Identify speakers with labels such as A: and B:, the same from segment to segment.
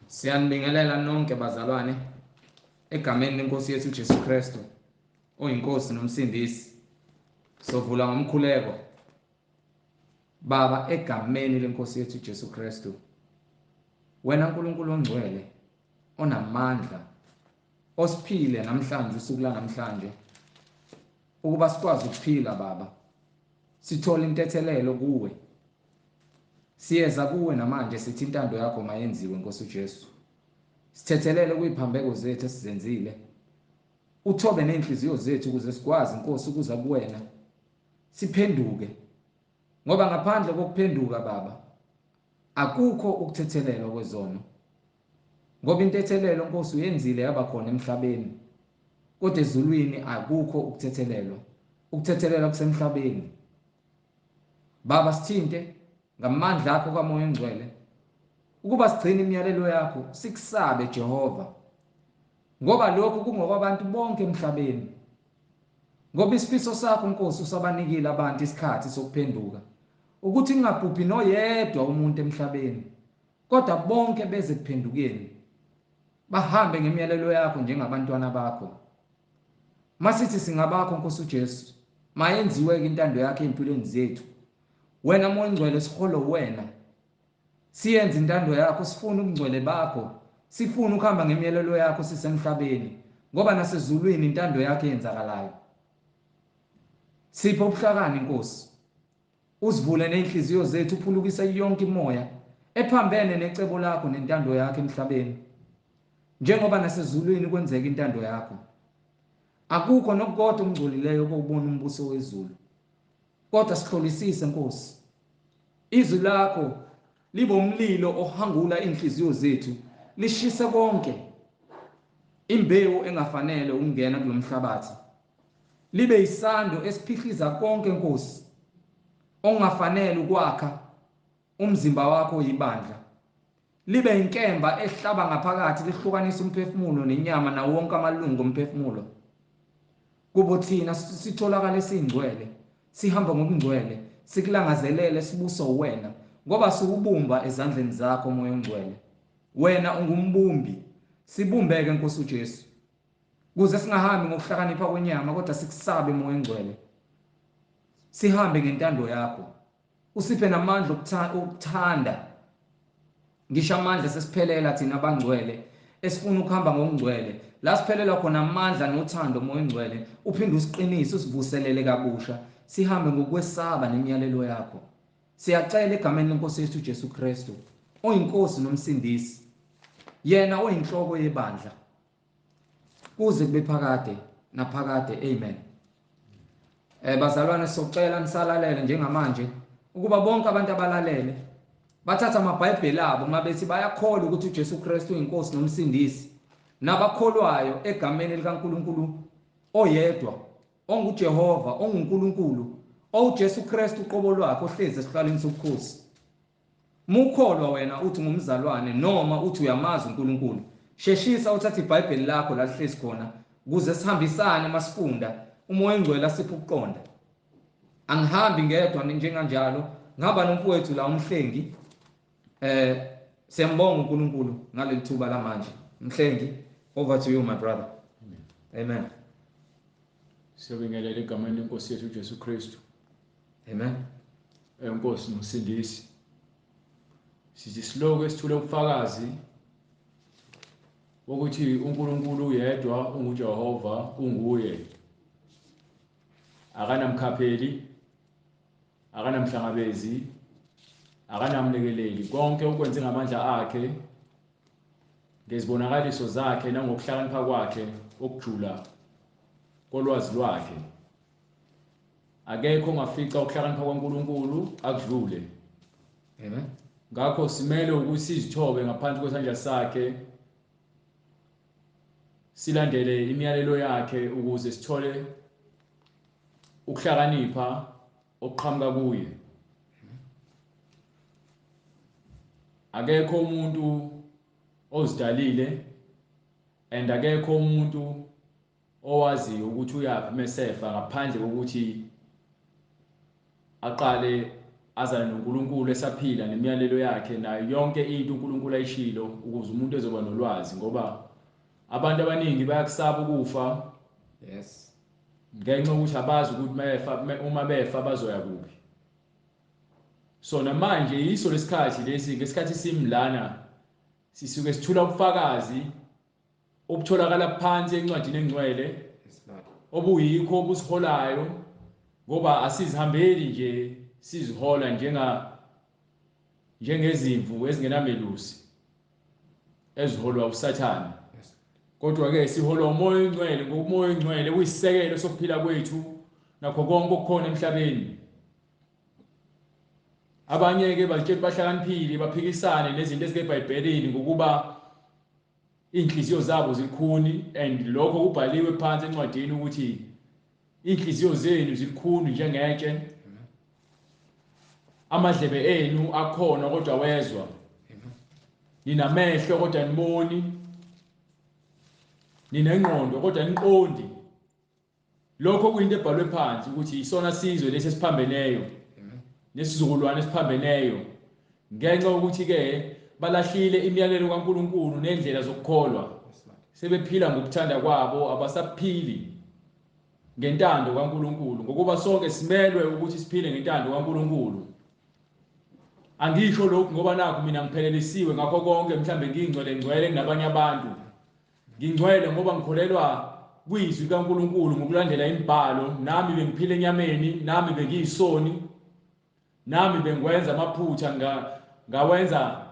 A: Siyanibingelela nonke bazalwane egameni lenkosi yethu Jesu Kristu oyinkosi nomsindisi. Sovula ngomkhuleko. Baba, egameni lenkosi yethu Jesu Kristu, wena uNkulunkulu ongcwele onamandla osiphile namhlanje, usuku la namhlanje ukuba sikwazi ukuphila Baba, sithola intethelelo kuwe. Siyeza kuwe namanje sithi intando yakho mayenziwe Nkosi uJesu. Sithethelele kuyiphambeko zethu esizenzile. Uthobe nezinhliziyo zethu ukuze sikwazi Nkosi ukuza kuwena. Siphenduke. Ngoba ngaphandle kokuphenduka Baba, akukho ukuthethelelwa kwezono. Ngoba intethelelo Nkosi uyenzile yaba khona emhlabeni. Kodwa ezulwini akukho ukuthethelelwa. Ukuthethelelwa kusemhlabeni. Baba, sithinte ngamandla akho kaMoya oNgcwele ukuba sigcine imiyalelo yakho, sikusabe Jehova. Ngoba lokhu kungokwabantu bonke emhlabeni. Ngoba isifiso sakho Nkosi usabanikile abantu isikhathi sokuphenduka, ukuthi kungabhubhi noyedwa umuntu emhlabeni, kodwa bonke beze kuphendukeni, bahambe ngemiyalelo yakho njengabantwana bakho. Masithi singabakho Nkosi uJesu, mayenziwe intando yakho empilweni zethu. Wena Moya oNgcwele siholo wena. Siyenze intando yakho, sifuna ubungcwele bakho, sifuna ukuhamba ngemiyalelo yakho sisemhlabeni, ngoba nasezulwini intando yakho eyenzakalayo. Siphe ubuhlakani Nkosi, usivule nezinhliziyo zethu, uphulukise yonke imoya ephambene necebo lakho nentando yakho emhlabeni, njengoba nasezulwini kwenzeka intando yakho. Akukho nokukodwa okungcolileyo kokubona umbuso wezulu, kodwa sihlolisise Nkosi. Izwi lakho libe umlilo ohangula inhliziyo zethu, lishise konke imbewu engafanele ukungena kulomhlabathi, libe isando esiphihliza konke Nkosi ongafanele ukwakha umzimba wakho oyibandla, libe inkemba ehlaba ngaphakathi lihlukanisa umphefumulo nenyama nawo wonke amalungu omphefumulo. Kubo thina sitholakala esingcwele, sihamba ngobungcwele, sikulangazelele sibuso wena, ngoba siwubumba ezandleni zakho Moya oNgcwele. Wena ungumbumbi, sibumbeke Nkosi uJesu, kuze singahambi ngokuhlakanipha kwenyama, kodwa sikusabe Moya oNgcwele, sihambe ngentando yakho. Usiphe namandla okuthanda, ngisho amandla sesiphelela thina abangcwele esifuna ukuhamba ngokungcwele, la siphelela khona amandla nothando Moya oNgcwele, uphinde usiqinise usivuselele kabusha, sihambe ngokwesaba nemiyalelo yakho. Siyacela egameni lenkosi yethu Jesu Kristu oyinkosi nomsindisi, yena oyinhloko yebandla, kuze kube phakade naphakade. Amen. Bazalwane, socela nisalalele njengamanje ukuba bonke abantu abalalele bathatha amaBhayibheli abo mabethi bayakholwa ukuthi uJesu Kristu uyinkosi nomsindisi, nabakholwayo egameni likaNkulunkulu oyedwa onguJehova, onguNkulunkulu, oJesu Kristu uqobo lwakhe ohlezi esihlalweni sobukhosi. Mukholwa wena uthi ngumzalwane noma uthi uyamazi uNkulunkulu, sheshisa uthathe iBhayibheli lakho la lihlezi khona ukuze sihambisane masifunda, uMoya oNgcwele asiphe ukuqonda. Angihambi ngedwa njenganjalo, ngihamba nomfowethu la uMhlengi. Siyambonga uNkulunkulu ngaleli thuba lamanje. Mhlengi, over to you my brother. Amen. Amen.
B: Siyabingelela egameni lenkosi yethu uJesu Kristu.
A: Amen.
B: Enkosi nomsindisi. Sithi siloku esithule ubufakazi ukuthi uNkulunkulu uyedwa, unguJehova, unguye. Akanamkhapheli, akanamhlangabezi, akanamlekeleli. Konke ukwenze ngamandla akhe, ngezibonakaliso zakhe nangokuhlakanipha kwakhe okujula kolwazi lwakhe. Akekho ongafica ukuhlakanipha kwaNkulunkulu akudlule.
A: Amen.
B: Ngakho simele ukuthi sizithobe ngaphansi kwesandla sakhe, silandele imiyalelo yakhe ukuze sithole ukuhlakanipha okuqhamuka kuye. Akekho umuntu ozidalile and akekho umuntu owaziyo ukuthi uyaphi mesefa ngaphandle kokuthi aqale azane noNkulunkulu esaphila nemiyalelo yakhe nayo yonke into uNkulunkulu ayishilo ukuze umuntu ezoba nolwazi, ngoba abantu abaningi bayakusaba ukufa.
A: Yes.
B: Ngenxa yokuthi abazi ukuthi uma befa bazoya kuphi. So namanje yiso lesikhathi lesi, ngesikhathi simlana sisuke sithula ubufakazi obutholakala phansi encwadini engcwele obuyikho obusiholayo, ngoba asizihambeli nje sizihola njengezimvu ezingenamelusi eziholwa uSathane. Kodwa ke siholwa uMoya oNgcwele, ngoba uMoya oNgcwele uyisisekelo sokuphila kwethu nakho konke okukhona emhlabeni. Abanye ke bazitshela bahlakaniphile, baphikisane nezinto ezikeBhayibhelini ngokuba inhliziyo zabo zilikhuni, and lokho kubhaliwe phansi encwadini ukuthi inhliziyo zenu zilikhuni njengetshe, amadlebe enu akhona kodwa wezwa, ninamehlo kodwa niboni, ninengqondo kodwa niqondi. Lokho kuyinto ebhalwe phansi ukuthi isona sizwe lesi esiphambeneyo nesizukulwane esiphambeneyo, ngenxa yokuthi ke balahlile imiyalelo kaNkulunkulu nendlela zokukholwa, sebephila ngokuthanda kwabo, abasaphili ngentando kaNkulunkulu, ngokuba sonke simelwe ukuthi siphile ngentando kaNkulunkulu. Angisho lokhu ngoba nakho mina ngiphelelisiwe ngakho konke, mhlambe ngingcwele ngcwele kunabanye abantu. Ngingcwele ngoba ngikholelwa kwizwi likaNkulunkulu ngokulandela imibhalo. Nami bengiphila enyameni, nami bengiyisoni, nami bengwenza amaphutha, ngawenza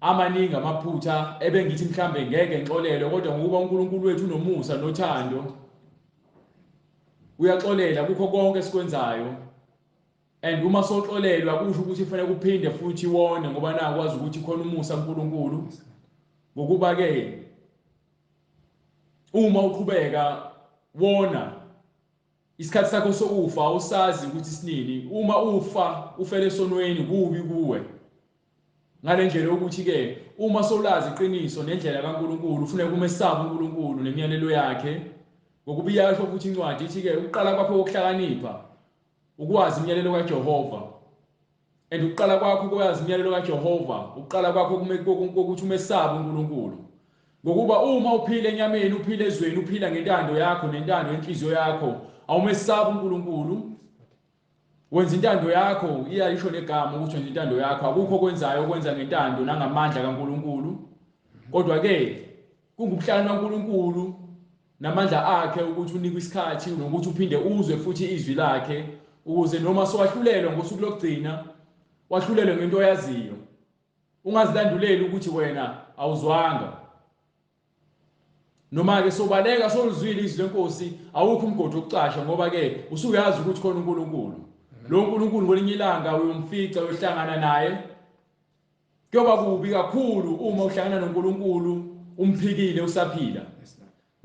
B: amaningi amaphutha ebengithi mhlambe ngeke ngixolelwe, kodwa ngokuba uNkulunkulu wethu unomusa nothando, uyaxolela kukho konke esikwenzayo. And uma soxolelwa kusho ukuthi kufanele kuphinde futhi wone, ngoba nakwazi ukuthi khona umusa kuNkulunkulu. Ngokuba ke uma uqhubeka wona, isikhathi sakho sokufa usazi ukuthi sinini. Uma ufa ufele esonweni, kubi kuwe. Ngalendlela ukuthi ke uma solazi iqiniso nendlela kaNkulunkulu, ufuneka umesabe uNkulunkulu nemiyalelo yakhe, ngokuba iyasho ukuthi incwadi ithi ke ukuqala kwakho kokuhlakanipha ukwazi imiyalelo kaJehova. And ukuqala kwakho ukwazi imiyalelo kaJehova, ukuqala kwakho kokuthi umesabe uNkulunkulu. Ngokuba uma uphila enyameni, uphila ezweni, uphila ngentando yakho nentando yenhliziyo yakho, awumesabi uNkulunkulu. Wenza intando yakho, iyalisho negama ukuthi wenza intando yakho, akukho okwenzayo okwenza ngentando nangamandla kaNkulunkulu. Kodwa ke kungubuhlakani kaNkulunkulu namandla akhe ukuthi unikwe isikhathi nokuthi uphinde uzwe futhi izwi lakhe, ukuze noma sowahlulelwa ngosuku lokugcina, wahlulelwe ngento oyaziyo. Ungazilanduleli ukuthi wena awuzwanga. Noma ke sobaleka soluzwile izwi lenkosi, awukho umgodi wokucasha, ngoba ke usuyazi ukuthi khona uNkulunkulu. Lo uNkulunkulu kwelinye ilanga uyomfica, uyohlangana naye. Kuyoba kubi kakhulu uma uhlangana noNkulunkulu umphikile usaphila,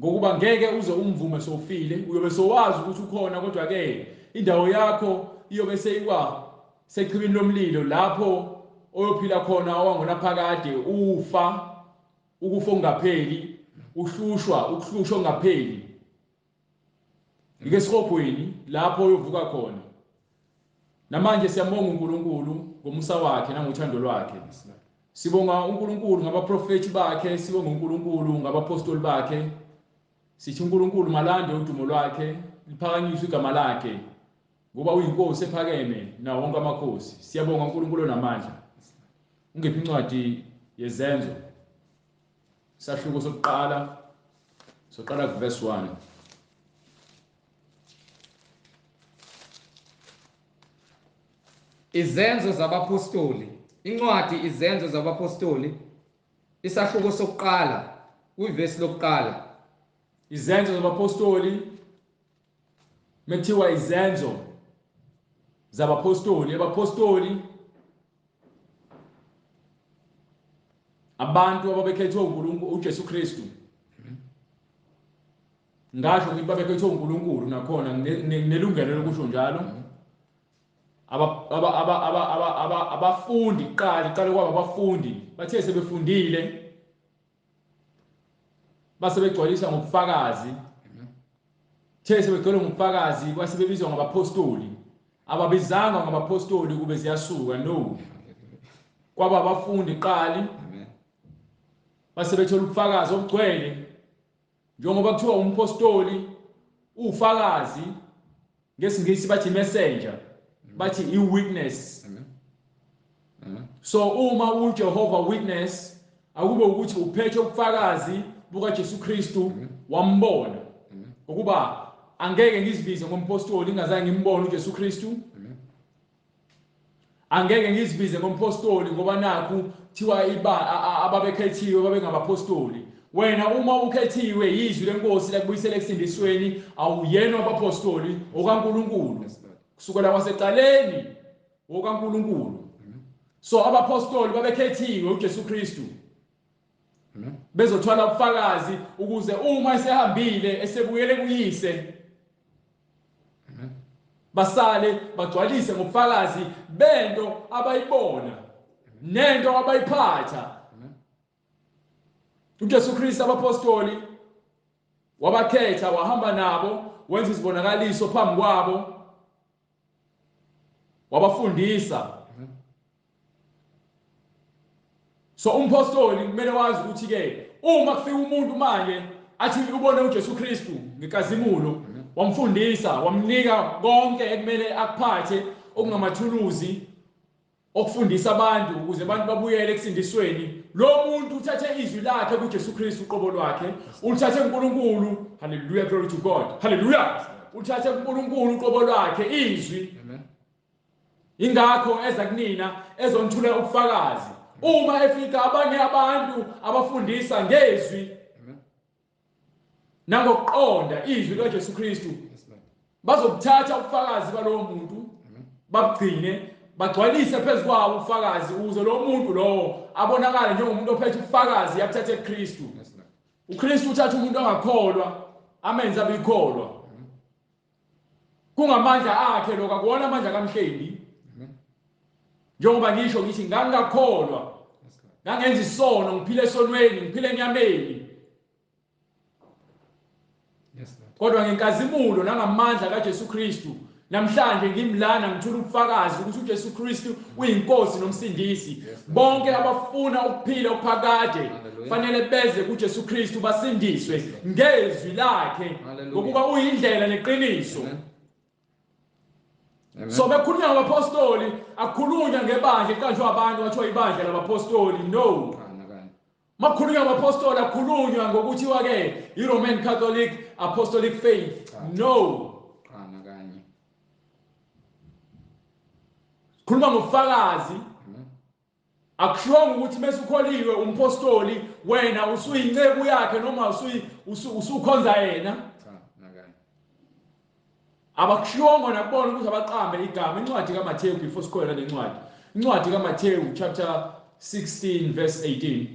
B: ngokuba ngeke uze umvume sofile, uyobe sowazi ukuthi ukhona, kodwa ke indawo yakho iyobe seyiwa sechibini lomlilo, lapho oyophila khona owangonaphakade, ufa ukufa okungapheli, uhlushwa ukuhlushwa okungapheli. Ikesihogweni lapho uyovuka khona. Namanje siyambonga uNkulunkulu ngomusa wakhe nangothando lwakhe. Sibonga uNkulunkulu ngabaprofeti bakhe, sibonga uNkulunkulu ngabapostoli bakhe. Sithi uNkulunkulu malande udumo lwakhe, liphakanyiswe igama lakhe, ngoba uyinkosi ephakeme nawo wonke amakhosi. Siyabonga uNkulunkulu onamandla. Ungephi incwadi yeZenzo, isahluko sokuqala, soqala kuverse 1.
A: Izenzo zabaPostoli, incwadi Izenzo zabaPostoli, isahluko sokuqala, kwivesi lokuqala.
B: Izenzo zabaPostoli, methiwa izenzo zabaPostoli, abaPostoli abantu ababekhethwe uNkulunkulu uJesu Kristu. Ngasho ngithi babekhethwe uNkulunkulu, nakhona nginelungelo lokusho njalo. Abafundi kuqala, iqale kwaba abafundi, bathe sebefundile base begcwalisa ngobufakazi. The sebegcwele ngobufakazi base bebizwa ngabapostoli. Ababizanga ngabapostoli kube ziyasuka, no. Kwaba abafundi qali. Base bethola ubufakazi obugcwele. Njengoba kuthiwa umpostoli ufakazi, ngesiNgisi bathi messenger, bathi i-witness. So uma uJehova witness, akube ukuthi uphethe ubufakazi bukaJesu Kristu, wambona. Ngokuba angeke ngizibize ngompostoli ngingazange ngimbone uJesu Kristu. Angeke ngizibize ngompostoli ngoba nakhu thiwa ababekhethiwe babengabapostoli. Wena uma ukhethiwe yizwi lenkosi lakubuyisela ekusindisweni, awuyena wabapostoli, okaNkulunkulu. Kusukela kwaseqaleni okaNkulunkulu. So abapostoli babekhethiwe uJesu Kristu. Bezothwala ubufakazi ukuze uma esehambile esebuyele kuyise basale bagcwalise ngobufakazi bento abayibona nento abayiphatha. uJesu Kristu abapostoli wabakhetha, wahamba nabo, wenza izibonakaliso phambi kwabo, wabafundisa. So umpostoli kumele wazi ukuthi ke uma kufika umuntu manje athi ubone uJesu Kristu ngenkazimulo, wamfundisa, wamnika konke ekumele akuphathe okungamathuluzi okufundisa abantu ukuze abantu babuyele ekusindisweni. Lo muntu uthathe izwi lakhe kuJesu Kristu uqobo lwakhe, ulithathe kuNkulunkulu. Hallelujah, glory to God. Hallelujah. Uthathe kuNkulunkulu uqobo lwakhe izwi.
A: Amen.
B: Ingakho eza kunina ezonthula ubufakazi. Uma efika abanye abantu abafundisa ngezwi nangokuqonda izwi likaJesu Kristu, bazobuthatha ubufakazi balowo muntu, babugcine, bagcwalise phezu kwawo ubufakazi ukuze lo muntu lowo abonakale njengomuntu ophethe ubufakazi yabuthathe kuKristu. UKristu uthatha umuntu ongakholwa amenze abe ikholwa. Kungamandla akhe lokho, akuwona amandla kaMhlengi. Njengoba ngisho ngithi ngangakholwa, ngangenza isono, ngiphile esonweni, ngiphile enyameni. Kodwa ngenkazimulo nangamandla kaJesu Kristu namhlanje ngimlana ngithula ubufakazi ukuthi uJesu Kristu uyiNkosi nomsindisi. Bonke abafuna ukuphila okuphakade fanele beze kuJesu Kristu basindiswe ngezwi lakhe, ngokuba uyindlela neqiniso. So bekhulunywa ngabapostoli, akukhulunywa ngebandla eqanjwa abantu kwathiwa ibandla labapostoli, no. Makukhulunywa ngabapostoli akukhulunywa ngokuthiwa ke i-Roman Catholic Apostolic Faith, no. Khuluma ngobufakazi. Akushiwongo ukuthi mase ukholiwe umpostoli wena usuyinceku yakhe noma usukhonza yena. Abakushiwongo nakubona ukuthi abaqambe igama. Incwadi kaMathewu, before sikhona lencwadi, incwadi kaMathewu chapter 16 verse 18.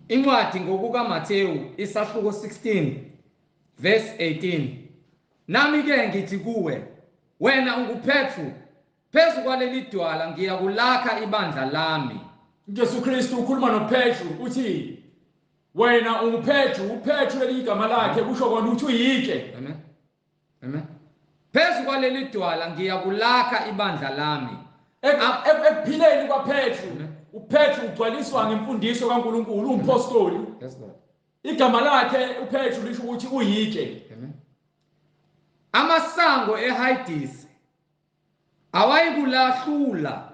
A: Incwadi ngokukaMathewu isahluko 16 verse 18. Nami ke ngithi kuwe, wena unguPetru, phezu kwaleli dwala ngiyakulakha ibandla lami.
B: uJesu Kristu ukhuluma noPetru uthi wena unguPetru. UPetru leli igama lakhe kusho kona ukuthi uyitshe.
A: Amen. Amen. Phezu kwaleli dwala ngiyakulakha ibandla lami.
B: Ekuphileni kwaPetru, uPetru ugcwaliswa ngemfundiso kaNkulunkulu, umpostoli.
A: Yes Lord.
B: Igama lakhe uPetru lisho ukuthi uyitshe.
A: Amen. Amasango eHadesi awayikulahlula.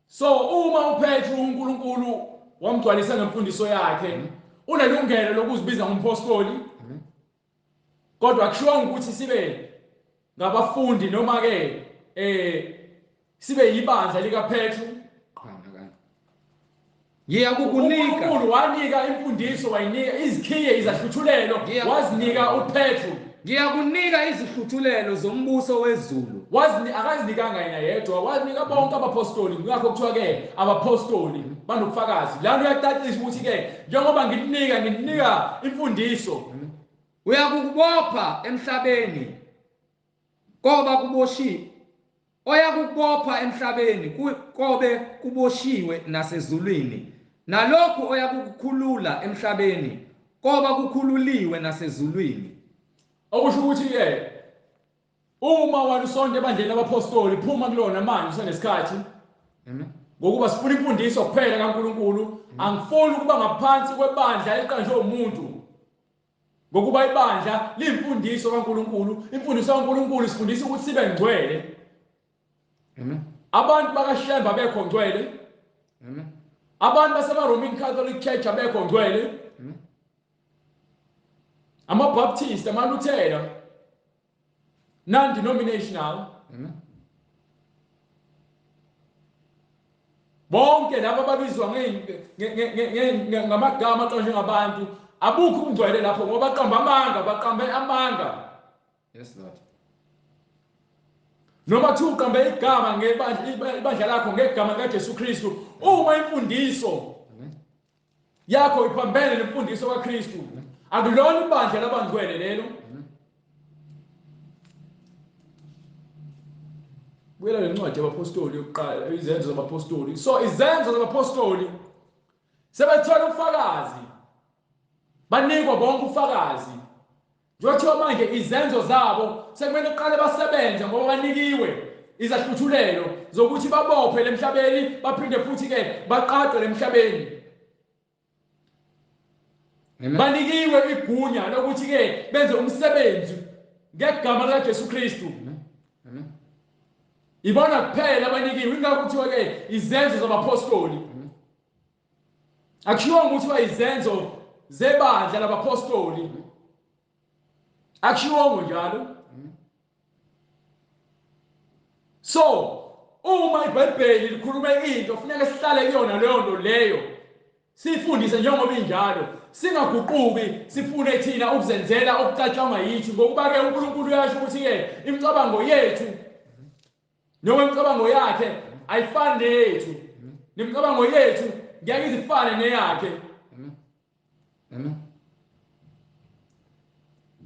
B: So uma uPetru uNkulunkulu wamgcwalisa ngemfundiso yakhe, unelungelo lokuzibiza ngompostoli. Kodwa akushiwanga ukuthi sibe ngabafundi noma ke sibe yibandla likaPetru.
A: Ngiyakukunika.
B: uNkulunkulu wanika imfundiso, wayinika izikhiye, izahluthulelo, wazinika uPetru.
A: Ngiyakunika izihluthulelo zombuso wezulu.
B: Akazinikanga yena yedwa, wazinika bonke abapostoli. Ngakho kuthiwa ke abapostoli banobufakazi. Lana uyacacisa ukuthi ke njengoba ngikunika imfundiso,
A: uyakukubopha emhlabeni koba kuboshiwe, oyakukubopha emhlabeni kobe kuboshiwe nasezulwini, nalokhu oyakukukhulula emhlabeni koba kukhululiwe nasezulwini.
B: Okusho ukuthi ke uma wena usonto ebandleni labaphostoli, phuma kulona manje usenesikhathi.
A: Amen.
B: Ngokuba sifuna imfundiso kuphela kaNkulunkulu, angifuni ukuba ngaphansi kwebandla eliqanjwe umuntu. Ngokuba ibandla liyimfundiso kaNkulunkulu, imfundiso kaNkulunkulu isifundisa ukuthi sibe ngcwele.
A: Amen.
B: Abantu bakaShembe abekho ngcwele.
A: Amen.
B: Abantu basema-Roman Catholic Church abekho ngcwele.
A: Amen.
B: AmaBaptist, amaLuthela, non-denominational.
A: Amen.
B: Bonke laba ababizwa ngamagama aqanjwe ngabantu, abukho ubungcwele lapho ngoba baqamba amanga, baqambe amanga.
A: Yes, Lord.
B: Noma kuthiwa uqambe igama ngebandla, ibandla lakho ngegama likaJesu Kristu, uma imfundiso
A: Amen.
B: yakho iphambene nemfundiso kaKristu, akulona ibandla labangcwele lelo. Buyela le ncwadi yabaphostoli yokuqala, izenzo zabaphostoli. So izenzo zabaphostoli sebethola ubufakazi, banikwa bonke ubufakazi. Njengoba manje izenzo zabo sekumele kuqale basebenze ngoba banikiwe izahluthulelo zokuthi babophe lemhlabeni, baphinde futhi ke baqaqe lemhlabeni.
A: Amen.
B: Banikiwe igunya lokuthi ke benze umsebenzi ngegama likaJesu Kristu.
A: Amen.
B: Ibona kuphela abanikiwe, ingakho kuthiwa ke izenzo zabaphostoli. Akushiwo ukuthi izenzo zebandla labaphostoli. Akushiwo njalo. So uma iBhayibheli likhuluma into, kufuneka sihlale kuyona leyo nto leyo, sifundise njengoba injalo, singaguquki sifune thina ukuzenzela okucatshangwa yithi, ngokuba ke uNkulunkulu uyasho ukuthi ke imicabango yethu noma imicabango yakhe ayifani neyethu, nemicabango yethu ngeke izifane neyakhe.
A: Amen. Amen.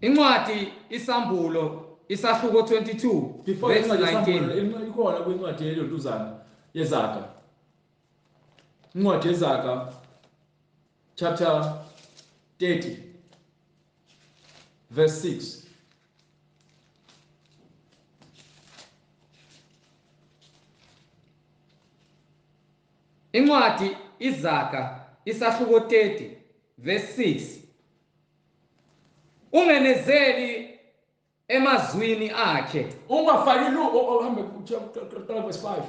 A: Incwadi Isambulo isahluko 22
B: Before
A: verse
B: incwadi
A: 19.
B: Isambulo, ikhona kwincwadi yelontuzana yeZaga. Incwadi yeZaga chapter 30 verse 6.
A: Incwadi Izaga isahluko 30 verse 6. Ungenezeli emazwini akhe.
B: Ungafaki lu hambe qala verse 5.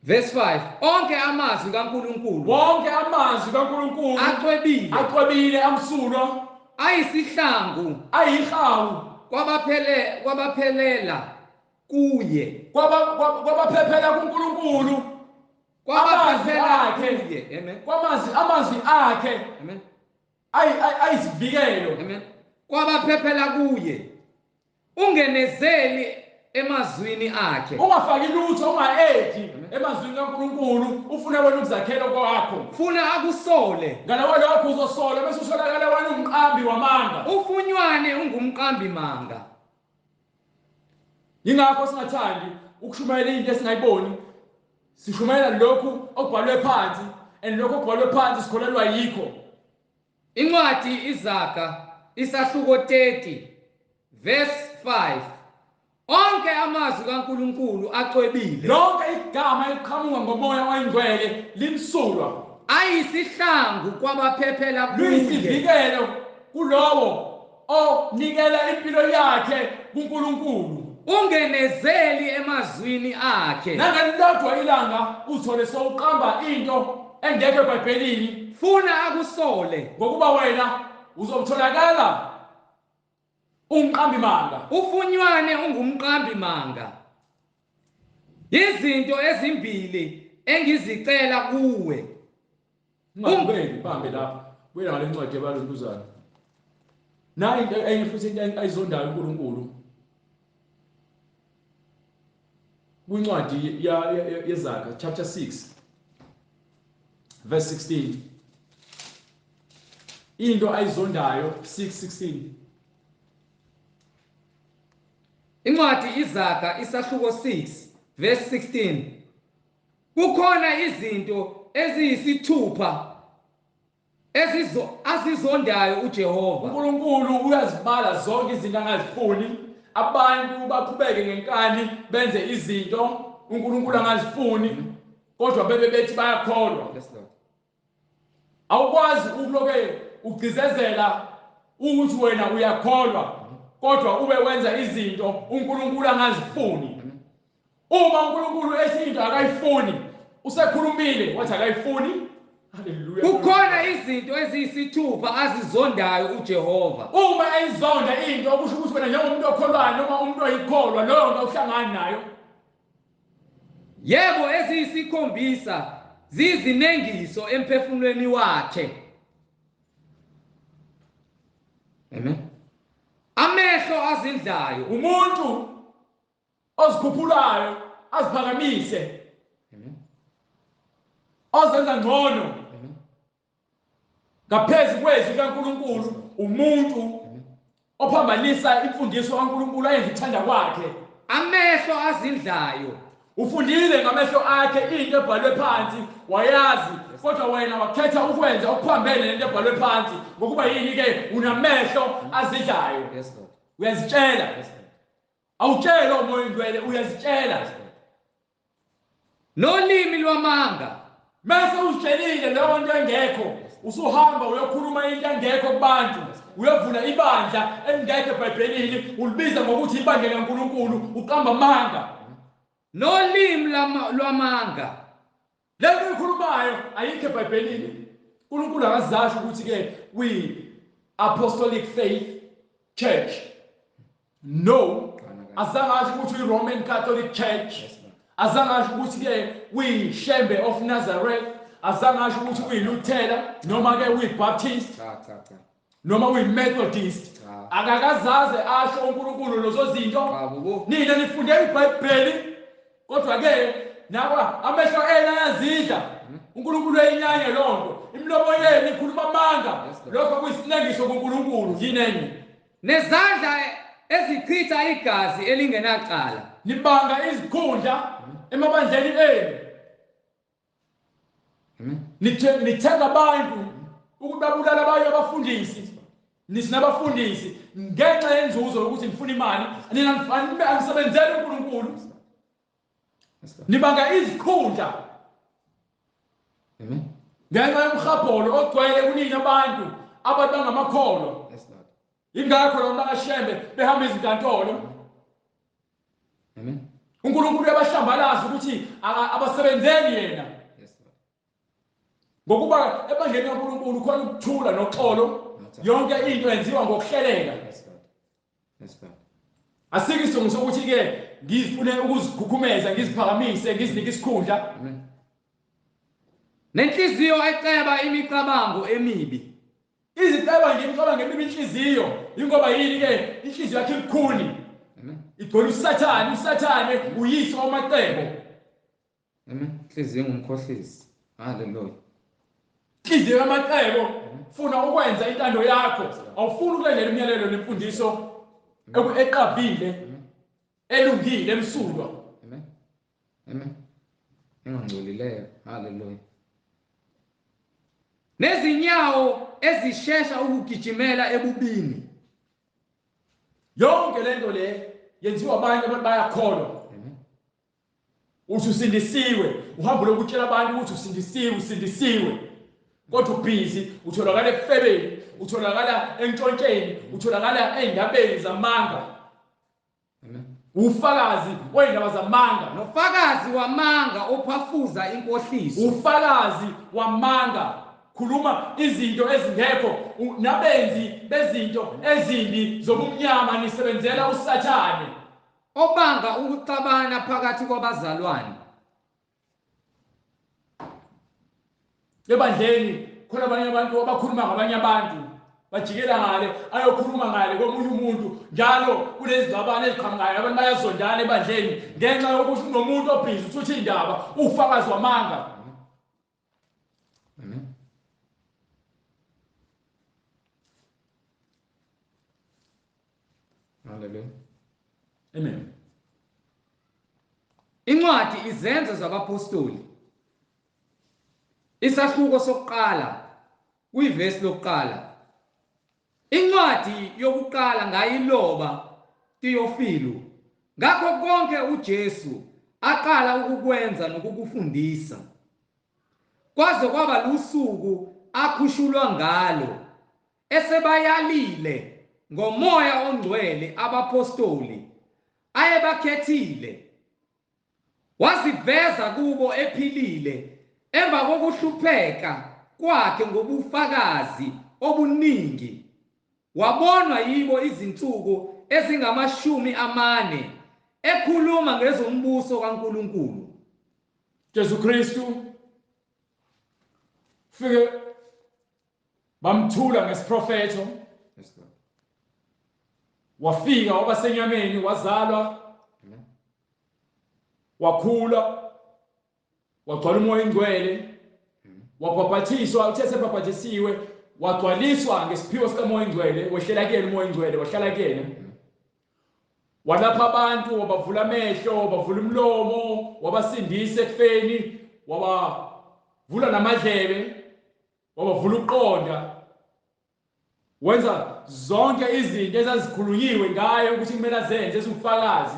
A: Verse 5. Onke amazwi kaNkuluNkulu
B: Wonke amazwi kaNkuluNkulu
A: acwebile,
B: acwebile, amsulwa,
A: ayisihlangu
B: ayihawu
A: kwabaphelela kuye.
B: Kwabaphephela kuNkulunkulu.
A: Kwabaphephela
B: Amazwi akhe.
A: kuye. Amen.
B: Kwamazwi, amazwi akhe
A: Amen.
B: ayisivikelo.
A: Amen. Kwabaphephela kuye. Ungenezeli emazwini akhe.
B: Ungafaki lutho, unga-edi emazwini kaNkulunkulu, ufuna wena ukuzakhela kwakho.
A: Funa akusole.
B: Ngalawa lokho uzosola bese usolakala wena umqambi wamanga.
A: Ufunywane ungumqambi manga.
B: Yingakho singathandi ukushumayela into esingayiboni. Sishumayela lokhu okubhalwe phansi, and lokhu okubhalwe phansi sikholelwa yikho.
A: Incwadi Izaga isahluko 30 verse 5. Onke amazwi kaNkuluNkulu acwebile.
B: Lonke igama eliqhamuka ngomoya oyingcwele limsulwa.
A: Ayisihlangu kwabaphephela kuye.
B: Luyisivikelo kulowo onikela impilo yakhe kuNkulunkulu.
A: Ungenezeli emazwini akhe.
B: Nangelilodwa ilanga uthole sowuqamba into engekho eBhayibhelini.
A: Funa akusole.
B: Ngokuba wena uzotholakala umqambi manga.
A: Ufunywane ungumqambi manga. Izinto ezimbili engizicela kuwe.
B: Ungabeki bambe lapha. Buyela ngale ncwadi yabalontuzana. Nayi into enye futhi into ayizondayo uNkulunkulu. Kwincwadi yeZaga chapter 6 verse 16. Into ayizondayo 6:16.
A: Incwadi Izaga isahluko 6 verse 16. Kukhona izinto eziyisithupha Ezizo azizondayo uJehova.
B: uNkulunkulu uyazibala zonke izinto angazifuni. Abantu baqhubeke ngenkani benze izinto uNkulunkulu angazifuni, kodwa bebe bethi bayakholwa.
A: Yes Lord.
B: Awukwazi ukuloke ugcizezela ukuthi wena uyakholwa kodwa ube wenza izinto uNkulunkulu angazifuni. Uma uNkulunkulu ethi into akayifuni, usekhulumile wathi akayifuni. Haleluya.
A: Kukhona izinto eziyisithupha azizondayo uJehova.
B: Uma eyizonda into, okusho ukuthi wena njengomuntu okholwayo noma umuntu oyikholwa, leyo nto awuhlangani nayo.
A: Yebo, eziyisikhombisa ziyizinengiso emphefumulweni wakhe. Amen. Amehlo azindlayo.
B: Umuntu ozikhuphulayo aziphakamise.
A: Amen.
B: Ozenza ngcono.
A: Amen.
B: Ngaphezu kwezwi likaNkulunkulu, umuntu ophambanisa imfundiso kaNkulunkulu ayenze ukuthanda kwakhe.
A: Amehlo azindlayo.
B: Ufundile ngamehlo akhe into ebhalwe phansi, wayazi, kodwa wena wakhetha ukwenza okuphambene nento ebhalwe phansi. Ngokuba yini ke? Unamehlo azidlayo.
A: Yes Lord.
B: Uyazitshela.
A: Yes Lord.
B: Awutshelwa uMoya oNgcwele, uyazitshela.
A: Nolimi lwamanga.
B: Mase uzitshelile leyo nto engekho, usuhamba uyokhuluma into engekho kubantu, uyovula ibandla elingekho eBhayibhelini, ulibiza ngokuthi ibandla likaNkulunkulu, uqamba amanga.
A: Nolimi lwamanga.
B: Le nto uyikhulumayo ayikho eBhayibhelini. uNkulunkulu akazasho ukuthi ke we Apostolic Faith Church. No, azange asho ukuthi uyi-Roman Catholic Church. Azange asho ukuthi ke uyi-Shembe of Nazareth. Azange asho ukuthi uyi-Luthela noma ke uyi-Baptist.
A: Cha cha cha.
B: Noma uyi-Methodist. Akakazaze asho uNkulunkulu lezo zinto. Nina nifunde iBhayibheli, kodwa ke nawa amehlo enu ayazidla. uNkulunkulu uyayinyanya loo nto. Imilomo yenu ikhuluma amanga. Lokho kuyisinengiso kuNkulunkulu. Yini enye?
A: Nezandla ezichitha igazi elingenacala.
B: Nibanga izikhundla emabandleni enu. Nithenga abantu ukuthi babulala abanye abafundisi. Nisinabafundisi ngenxa yenzuzo yokuthi nifuna imali. Nina anisebenzeli uNkulunkulu. Nibanga izikhundla. Ngenxa yomhabholo ogcwele kunini abantu bangamakholwa. Ingakho labo bakaShembe behamba izinkantolo.
A: Amen.
B: uNkulunkulu uyabahlambalaza ukuthi abasebenzeli yena. Ngokuba ebandleni kaNkulunkulu khona ukuthula noxolo, yonke into yenziwa ngokuhleleka. Asikho isidingo sokuthi ke ngifune ukuzikhukhumeza, ngiziphakamise, ngizinike isikhundla.
A: Nenhliziyo eceba imicabango emibi.
B: Iziceba nje imicabango emibi inhliziyo, ingoba yini ke? Inhliziyo yakhe ibukhuni. Igcwele uSathane, uSathane uyise wamacebo.
A: Amen. Inhliziyo ngumkhohlisi. Hallelujah.
B: Inhliziyo yamacebo, funa ukwenza intando yakho, awufuni ukulandela imiyalelo nemfundiso eqavile, elungile, emsulwa.
A: Amen. Amen. Engangcolileyo. Hallelujah. Nezinyawo ezishesha ukugijimela ebubini.
B: Yonke lento le yenziwa abantu abantu bayakholwa. Uthi usindisiwe, uhamba lokutshela abantu ukuthi usindisiwe, usindisiwe. Kodwa ubhizi utholakala ekufebeni, utholakala entshontsheni, utholakala ey'ndabeni zamanga. Ufakazi wey'ndaba zamanga.
A: Nofakazi wamanga ophafuza inkohliso.
B: Ufakazi wamanga. Khuluma izinto ezingekho, nabenzi bezinto ezimbi zobumnyama, nisebenzela uSathane.
A: Obanga ukuxabana phakathi kwabazalwane.
B: Ebandleni khona abanye abantu abakhuluma ngabanye abantu, bajikela ngale ayokhuluma ngale komunye umuntu. Njalo kunezingxabano eziqhamukayo, abantu bayazondana ebandleni ngenxa yokuthi unomuntu obhizi uthutha indaba, ufakazi wamanga.
A: Amen. Hallelujah.
B: Amen.
A: Incwadi Izenzo zabaPostoli. Isahluko sokuqala Kuyivesi lokuqala. Incwadi yokuqala ngayiloba Teofilu. Ngakho konke uJesu aqala ukukwenza nokukufundisa, kwaze kwaba lusuku akhushulwa ngalo, esebayalile ngoMoya oNgcwele abapostoli ayebakhethile, waziveza kubo ephilile emva kokuhlupheka kwakhe ngobufakazi obuningi, wabonwa yibo izinsuku ezingama-40 ekhuluma ngezombuso kaNkulunkulu.
B: Jesu Kristu fike bamthula ngesiprofetho, wafika waba senyameni, wazalwa, wakhula, wagcwala uMoya oNgcwele, wabhabhathiswa. Uthe sebhabhathisiwe wagcwaliswa ngesiphiwo sikaMoya oNgcwele, wehlela kuyena uMoya oNgcwele, wahlala kuyena, walapha abantu, wabavula amehlo, wabavula umlomo, wabasindisa ekufeni, wabavula namadlebe, wabavula ukuqonda, wenza zonke izinto ezazikhulunyiwe ngaye ukuthi kumele azenze eziwufakazi.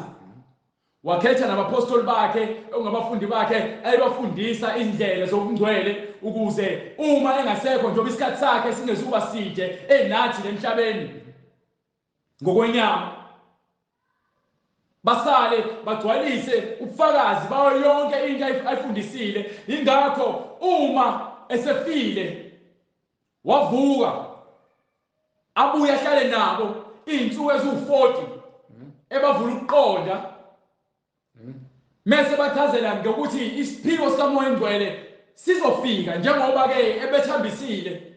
B: Wakhetha nabapostoli bakhe, ongabafundi bakhe, ayebafundisa indlela zobungcwele, ukuze uma engasekho, njengoba isikhathi sakhe singezukuba side enathi emhlabeni ngokwenyama, basale bagcwalise ubufakazi bayo yonke into ayifundisile. Ingakho uma esefile wavuka, abuye ahlale nabo iy'nsuku eziwu-40 ebavula ukuqonda, mese bachazela ngokuthi isiphiwo sikaMoya oNgcwele sizofika njengoba ke ebethambisile.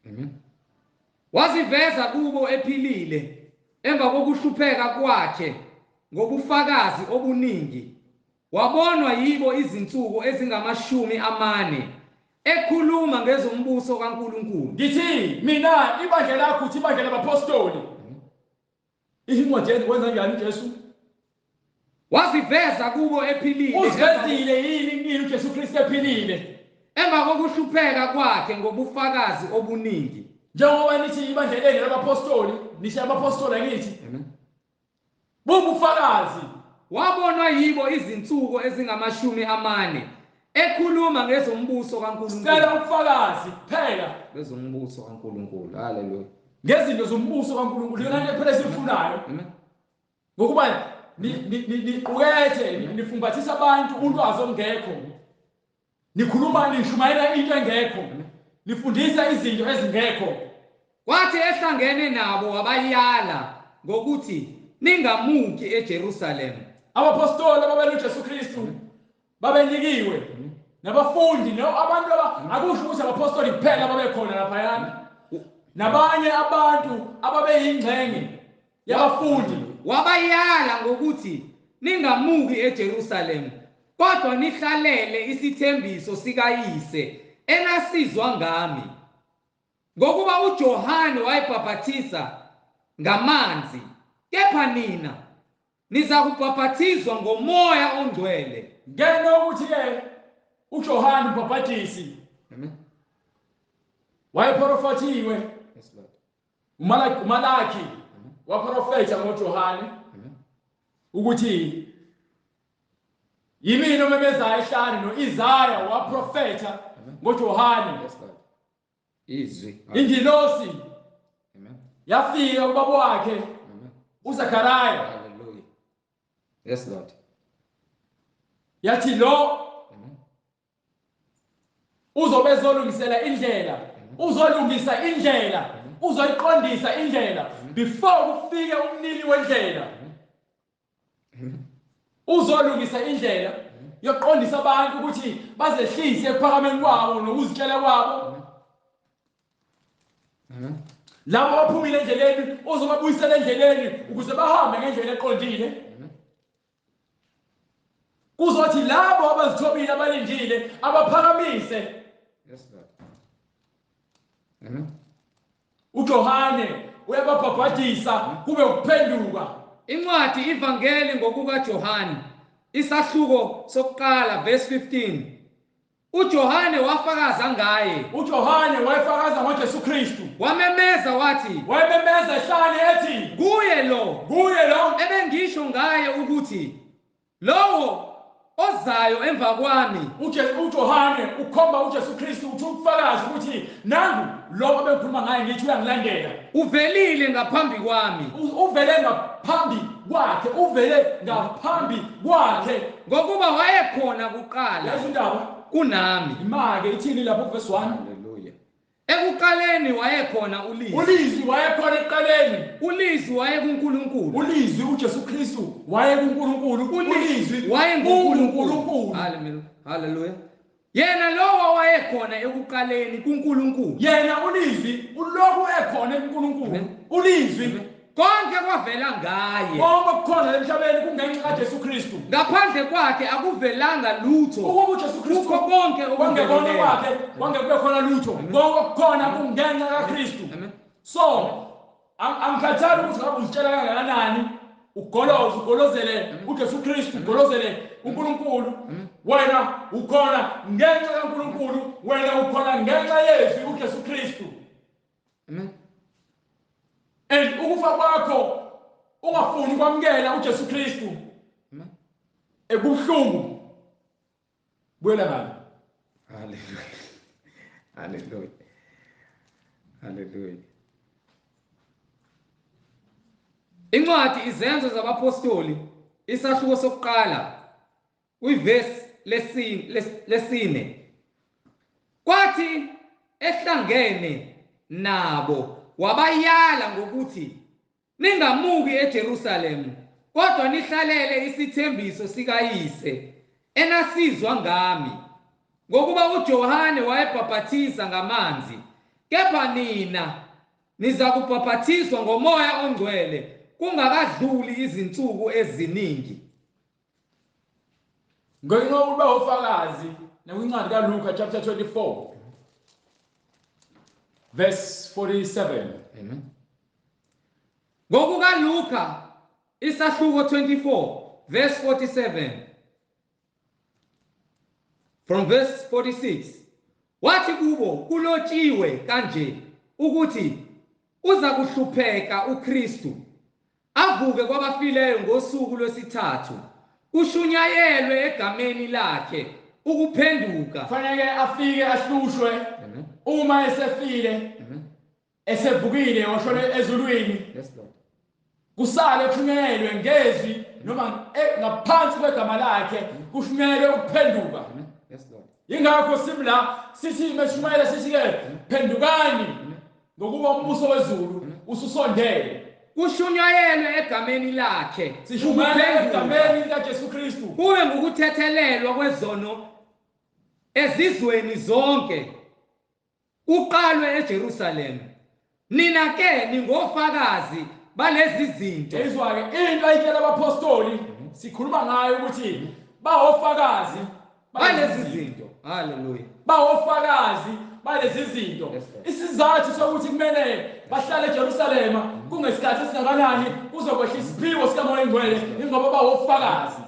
A: Amen. Waziveza kubo ephilile emva kokuhlupheka kwakhe ngobufakazi obuningi, wabonwa yibo izinsuku ezingama-40 ekhuluma ngezombuso kaNkulunkulu.
B: Ngithi mina ibandla lakho, uthi ibandla labapostoli. Incwadi wenza njani uJesu?
A: Waziveza kubo ephilile.
B: Uzivezile yini kini uJesu Kristu ephilile
A: emva kokuhlupheka kwakhe ngobufakazi obuningi?
B: Njengoba nithi ibandla lenu labapostoli, nisho abapostoli angithi? Bubufakazi.
A: Wabonwa yibo izinsuku ezingama-40 ekhuluma ngezombuso kaNkulunkulu.
B: Sicela ubufakazi kuphela
A: ngezombuso kaNkulunkulu. Haleluya.
B: Ngezinto zombuso kaNkulunkulu, yona nto kuphela esiyifunayo. Ngokuba niqukethe, nifumbathisa abantu ulwazi olungekho, nikhuluma, nishumayela into engekho, nifundisa izinto ezingekho.
A: Kwathi ehlangene nabo wabayala ngokuthi ningamuki eJerusalema.
B: Abapostoli ababenoJesu Kristu babenikiwe nabafundi, no abantu akusho ukuthi abapostoli kuphela babekhona laphayana, nabanye abantu ababeyingxenye yabafundi.
A: Wabayala ngokuthi ningamuki eJerusalema, kodwa nihlalele isithembiso sikaYise enasizwa ngami. Ngokuba uJohane wayebhaphathisa ngamanzi, kepha nina nizakubhaphathizwa ngoMoya oNgcwele.
B: Ngeno ukuthi-ke uJohane umbhaphathisi wayeprofethiwe, uMalaki waprofetha ngoJohane ukuthi yimina omemezayo ehlane, no-Isaya waprofetha ngoJohane.
A: Izwi.
B: Ingilosi yafika kubaba wakhe uZakaraya.
A: Hallelujah. Yes Lord.
B: Yathi lo uzobe ezolungisela indlela, uzolungisa indlela, uzoyiqondisa indlela before kufike umnini wendlela. Uzolungisa indlela yokuqondisa abantu ukuthi bazehlise ekuphakameni kwabo nokuzitshela kwabo. Labo abaphumile endleleni uzobabuyisela endleleni ukuze bahambe ngendlela eqondile. Kuzothi labo abazithobile abalindile abaphakamise.
A: Yes Lord. Amen.
B: uJohane uyababhabhadisa kube ukuphenduka.
A: Incwadi iVangeli ngokukaJohane, isahluko sokuqala verse 15. uJohane wafakaza ngaye.
B: uJohane wayefakaza ngoJesu Kristu.
A: Wamemeza wathi,
B: wayememeza ehlane ethi,
A: kuye lo ebengisho ngaye ukuthi lowo ozayo emva kwami.
B: uJohane ukhomba uJesu Kristu uthi ukufakaza ukuthi nangu lo obengikhuluma ngaye ngithi uyangilandela.
A: Uvelile ngaphambi kwami.
B: Uvele ngaphambi kwakhe, uvele ngaphambi kwakhe
A: ngokuba wayekhona kuqala.
B: Yazi indaba
A: kunami.
B: Imake ithini lapho verse 1?
A: Hallelujah. Ekuqaleni wayekhona uLizwi.
B: uLizwi wayekhona ekuqaleni.
A: uLizwi wayekuNkulunkulu.
B: uLizwi uJesu Kristu wayekuNkulunkulu. uLizwi
A: wayenguNkulunkulu. Hallelujah. Hallelujah. Yena lowo wayekhona ekuqaleni kuNkulunkulu.
B: Yena uLizwi uloku ekhona kuNkulunkulu. uLizwi
A: konke kwavela ngaye.
B: Konke okukhona emhlabeni kungenxa kaJesu Kristu.
A: Ngaphandle kwakhe akuvelanga lutho.
B: Ukuba uJesu Kristu
A: kukho konke
B: okungekona kwakhe konke kube khona lutho. Konke okukhona kungenxa kaKristu. So angikhathali ukuthi ngabe uzitshela kangakanani ugoloze ugolozele uJesu Kristu, ugolozele uNkulunkulu. Wena ukhona ngenxa kaNkulunkulu, wena ukhona ngenxa yezwi uJesu Kristu.
A: Amen.
B: And ukufa kwakho ungafuni kwamukela uJesu Kristu ekubuhlungu. Buyela ngale.
A: Hallelujah. Hallelujah. Hallelujah. Incwadi Izenzo zabaPostoli isahluko sokuqala kuyivesi lesine. Kwathi ehlangene nabo wabayala ngokuthi ningamuki eJerusalem, kodwa nihlalele isithembiso sikaYise enasizwa ngami, ngokuba uJohane wayebhaphathiza ngamanzi, kepha nina niza kubhaphathizwa ngoMoya oNgcwele kungakadluli izinsuku eziningi.
B: Ngenxa yokuba ufakazi nakwincwadi kaLuka chapter 24 verse 47.
A: Amen. NgokukaLuka isahluko 24 verse 47 from verse 46, wathi kubo, kulotshiwe kanje ukuthi uza kuhlupheka uKristu, avuke kwabafileyo ngosuku lwesithathu, kushunyayelwe egameni lakhe ukuphenduka.
B: Kufanele afike ahlushwe. Uma esefile, esevukile washona ezulwini.
A: Yes Lord.
B: Kusale kushunyayelwe ngezwi noma ngaphansi kwegama lakhe kushunyayelwe ukuphenduka.
A: Yes Lord.
B: Ingakho simla sithi meshumayela sithi ke phendukani ngokuba umbuso wezulu ususondele.
A: Kushunyayelwe egameni lakhe.
B: Sishumayela egameni likaJesu Kristu.
A: Kube ngukuthethelelwa kwezono ezizweni zonke, kuqalwe eJerusalem. Nina ke ningofakazi balezi zinto.
B: Izwa ke into ayitshela abapostoli sikhuluma ngayo ukuthi bawofakazi
A: balezi zinto. Hallelujah.
B: Bawofakazi balezi zinto. Isizathu sokuthi kumele bahlale eJerusalema kungesikhathi esingakanani kuzokwehla isiphiwo sikaMoya oNgcwele, ingoba bawofakazi.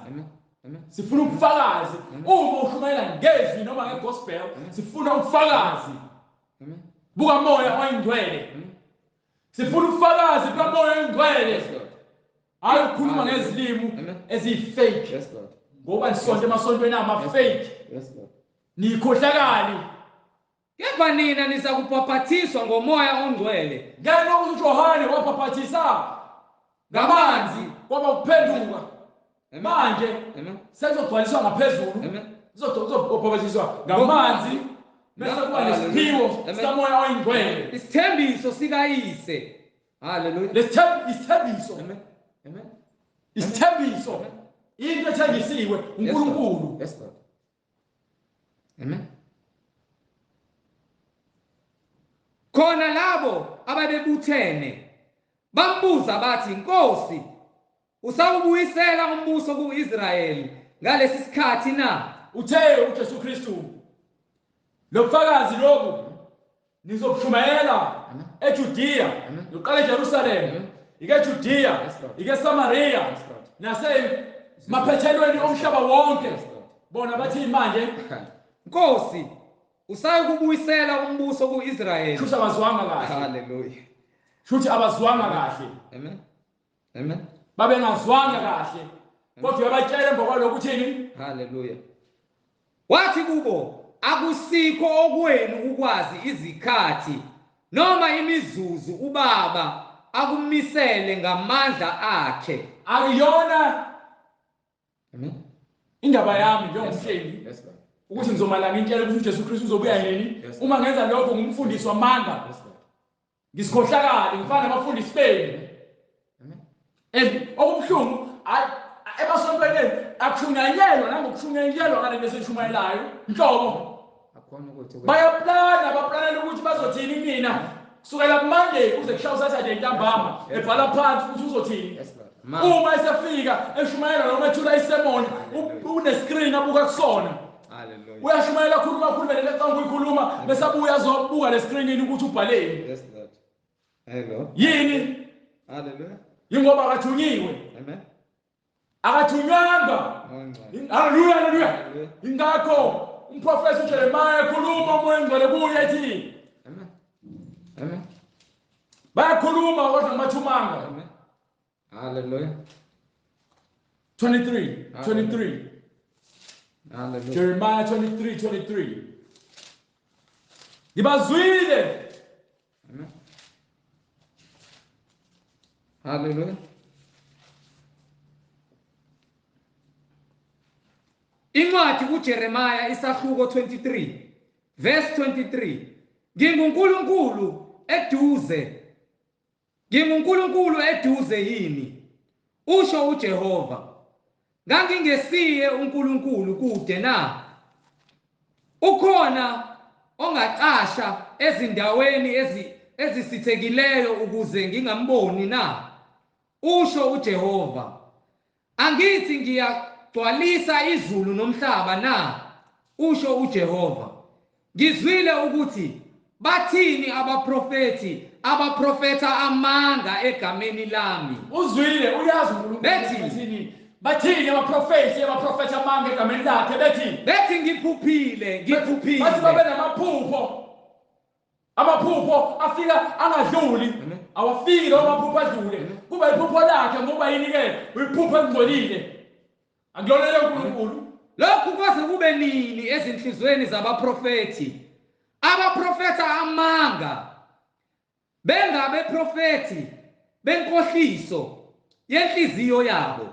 B: Sifuna ubufakazi. Uma ushumayela ngezwi noma ngegospel, sifuna ubufakazi bukaMoya oNgcwele. Sifuna ubufakazi bukaMoya oNgcwele. Hayi ukukhuluma ngezilimi eziyifake. Ngoba nisonto emasontweni ama-fake. Nikhohlakali.
A: Kepha nina nizakubhaphathizwa ngoMoya oNgcwele.
B: Ngenxa yokuthi uJohane wabhaphathisa ngamanzi kwaba ukuphenduka. Manje sezogcwaliswa ngaphezulu. Uzobhaphathizwa ngamanzi bese kuba nesiphiwo sikaMoya oNgcwele.
A: Isithembiso sikaYise. Hallelujah.
B: Isithembiso.
A: Amen.
B: Isithembiso. Into ethenjisiwe uNkulunkulu.
A: Yes Lord. Amen. Khona labo ababebuthene bambuza bathi, Nkosi, usawubuyisela umbuso kuIsrayeli ngalesi sikhathi na?
B: Uthe uJesu Kristu, lobufakazi lobu nizobushumayela eJudea, uqale eJerusalem, ike Judea, ike Samaria, nase Maphethelweni omhlaba wonke. Bona bathi manje
A: Nkosi usayokubuyisela umbuso kuIsrayeli.
B: Shuthi abazwanga kahle.
A: Hallelujah.
B: Shuthi abazwanga kahle.
A: Amen. Amen.
B: Babengazwanga kahle. Kodwa uyabatshela emva kwalokho uthini?
A: Hallelujah. Wathi kubo akusikho okwenu ukwazi izikhathi noma imizuzu ubaba akumisele ngamandla akhe.
B: Akuyona
A: Amen.
B: Indaba yami njengomhlengi
A: Yes, Lord.
B: ukuthi ngizomala ngintshela ukuthi uJesu Kristu uzobuya nini.
A: Yes.
B: Uma ngenza lokho ngumfundisi wamanga.
A: Yes, Lord.
B: Ngisikhohlakali ngifana nabafundisi benu.
A: Amen.
B: And okubuhlungu emasontweni akushunyayelwa nangokushunyayelwa ngale nto esishumayelayo nhlobo.
A: Akhona ukuthi
B: Bayaplana baplanela ukuthi bazothini mina kusukela kuMonday kuze kushaye uSaturday ntambama ebhala phansi ukuthi uzothini.
A: Yes, Lord. Ma.
B: Uma esefika eshumayela noma ethula isemon une-screen abuka kusona.
A: Hallelujah.
B: Uyashumayela khuluma khuluma lento ecanga ukuyikhuluma bese abuya azobuka le screenini ukuthi ubhaleni.
A: Yes, Lord. Hello.
B: Yini?
A: Hallelujah.
B: Yingoba akathunyiwe.
A: Amen.
B: Akathunywanga.
A: Ngcwele.
B: Haleluya, haleluya.
A: Hallelujah.
B: Ingakho umprofeti uJeremiah ekhuluma uMoya oNgcwele kuye ethi
A: Amen. Amen.
B: bayakhuluma kodwa ngabathumanga.
A: Amen. Hallelujah.
B: 23 23
A: Hallelujah.
B: Jeremiah 23 23 Ngibazwile
A: Amen. Hallelujah. Incwadi kuJeremiah isahluko 23 verse 23 NginguNkulunkulu eduze NginguNkulunkulu eduze yini usho uJehova Ngangingesiye uNkulunkulu kude na Ukhona ongacasha ezindaweni ezisithekileyo ukuze ngingamboni na usho uJehova Angithi ngiyagcwalisa izulu nomhlaba na usho uJehova Ngizwile ukuthi bathini abaprofeti abaprofetha amanga egameni lami
B: Uzwile uyazi uNkulunkulu
A: Bethi.
B: bathini bathini abaprofeti abaprofetha amanga egameni lakhe bethi
A: Bethi ngiphuphile ngiphuphile
B: bathi babe namaphupho amaphupho afika angadluli
A: Amen.
B: awafiki lawo maphupho adlule kuba iphupho lakhe ngoba yini ke uyiphupho elingcolile akulonele uNkulunkulu
A: Lokhu kwaze kube nini ezinhlizweni zabaprofeti abaprofetha amanga bengabeprofeti benkohliso yenhliziyo yabo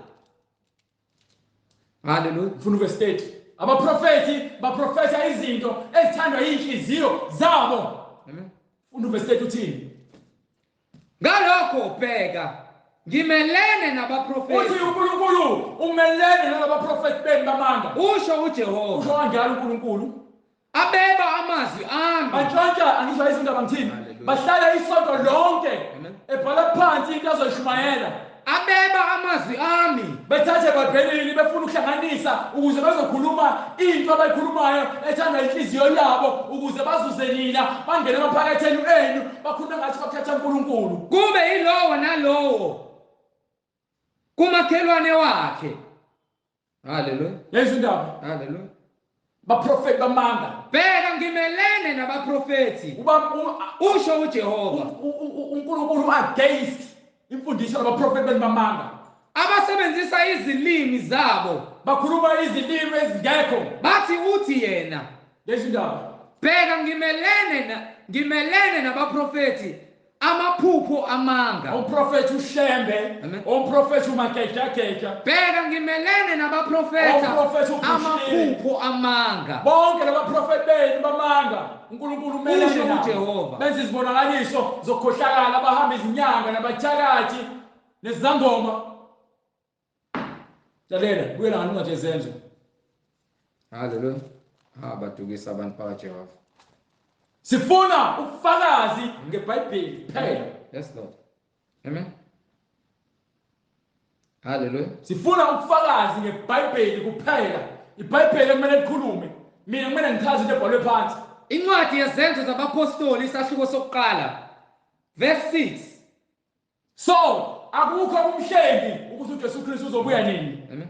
A: Hallelujah
B: Ngifuna uverse 30 abaprofeti baprofetha izinto ezithandwa inhliziyo zabo
A: Amen
B: Funda uverse 30 uthini
A: Ngalokho bheka ngimelene nabaprofeti
B: Uthi uNkulunkulu umelene nalabaprofeti benu bamanga
A: usho uJehova
B: Usho kanjalo uNkulunkulu
A: abeba amazwi ami
B: Bantshontsha angisho izindaba ngithini
A: Hallelujah.
B: bahlala isonto lonke
A: Amen.
B: ebhala phansi into azoyishumayela
A: abeba amazwi ami
B: bethathe ebhayibhelini befuna ukuhlanganisa ukuze bezokhuluma into abayikhulumayo ethandwa inhliziyo yabo ukuze bazuze nina bangene emaphaketheni enu bakhulume ngathi bakhetha uNkulunkulu
A: kube yilowo nalowo kumakhelwane wakhe Hallelujah
B: Yezwa indaba
A: Hallelujah
B: baprofeti bamanga
A: Bheka ngimelene nabaprofeti
B: uba
A: usho uJehova
B: uNkulunkulu against imfundiso labaprofeti benu bamanga
A: abasebenzisa izilimi zabo
B: bakhuluma izilimi ezingekho
A: bathi uthi yena
B: Yezwa indaba
A: bheka ngimelene nabaprofeti amaphupho amanga
B: Umprofeti uShembe
A: Amen.
B: umprofeti uMagejageja
A: Bheka ngimelene nabaprofeta
B: Umprofeti uBushiri.
A: amaphupho amanga
B: bonke labaprofeti benu bamanga uNkulunkulu umelene
A: Usho
B: nabo.
A: uJehova.
B: benza izibonakaliso zokukhohlakala abahamba izinyanga nabathakathi nezangoma lalela buyela ngale ncwadi yezenzo
A: Hallelujah ha badukisa abantu bakaJehova
B: sifuna ubufakazi ngeBhayibheli kuphela
A: Yes Lord Amen Hallelujah
B: sifuna ubufakazi ngeBhayibheli kuphela iBhayibheli kumele likhulume mina kumele ngichaze into ebhalwe phansi
A: Incwadi yezenzo zabapostoli isahluko sokuqala verse 6
B: So akukho kumhlengi ukuthi uJesu Kristu uzobuya nini
A: Amen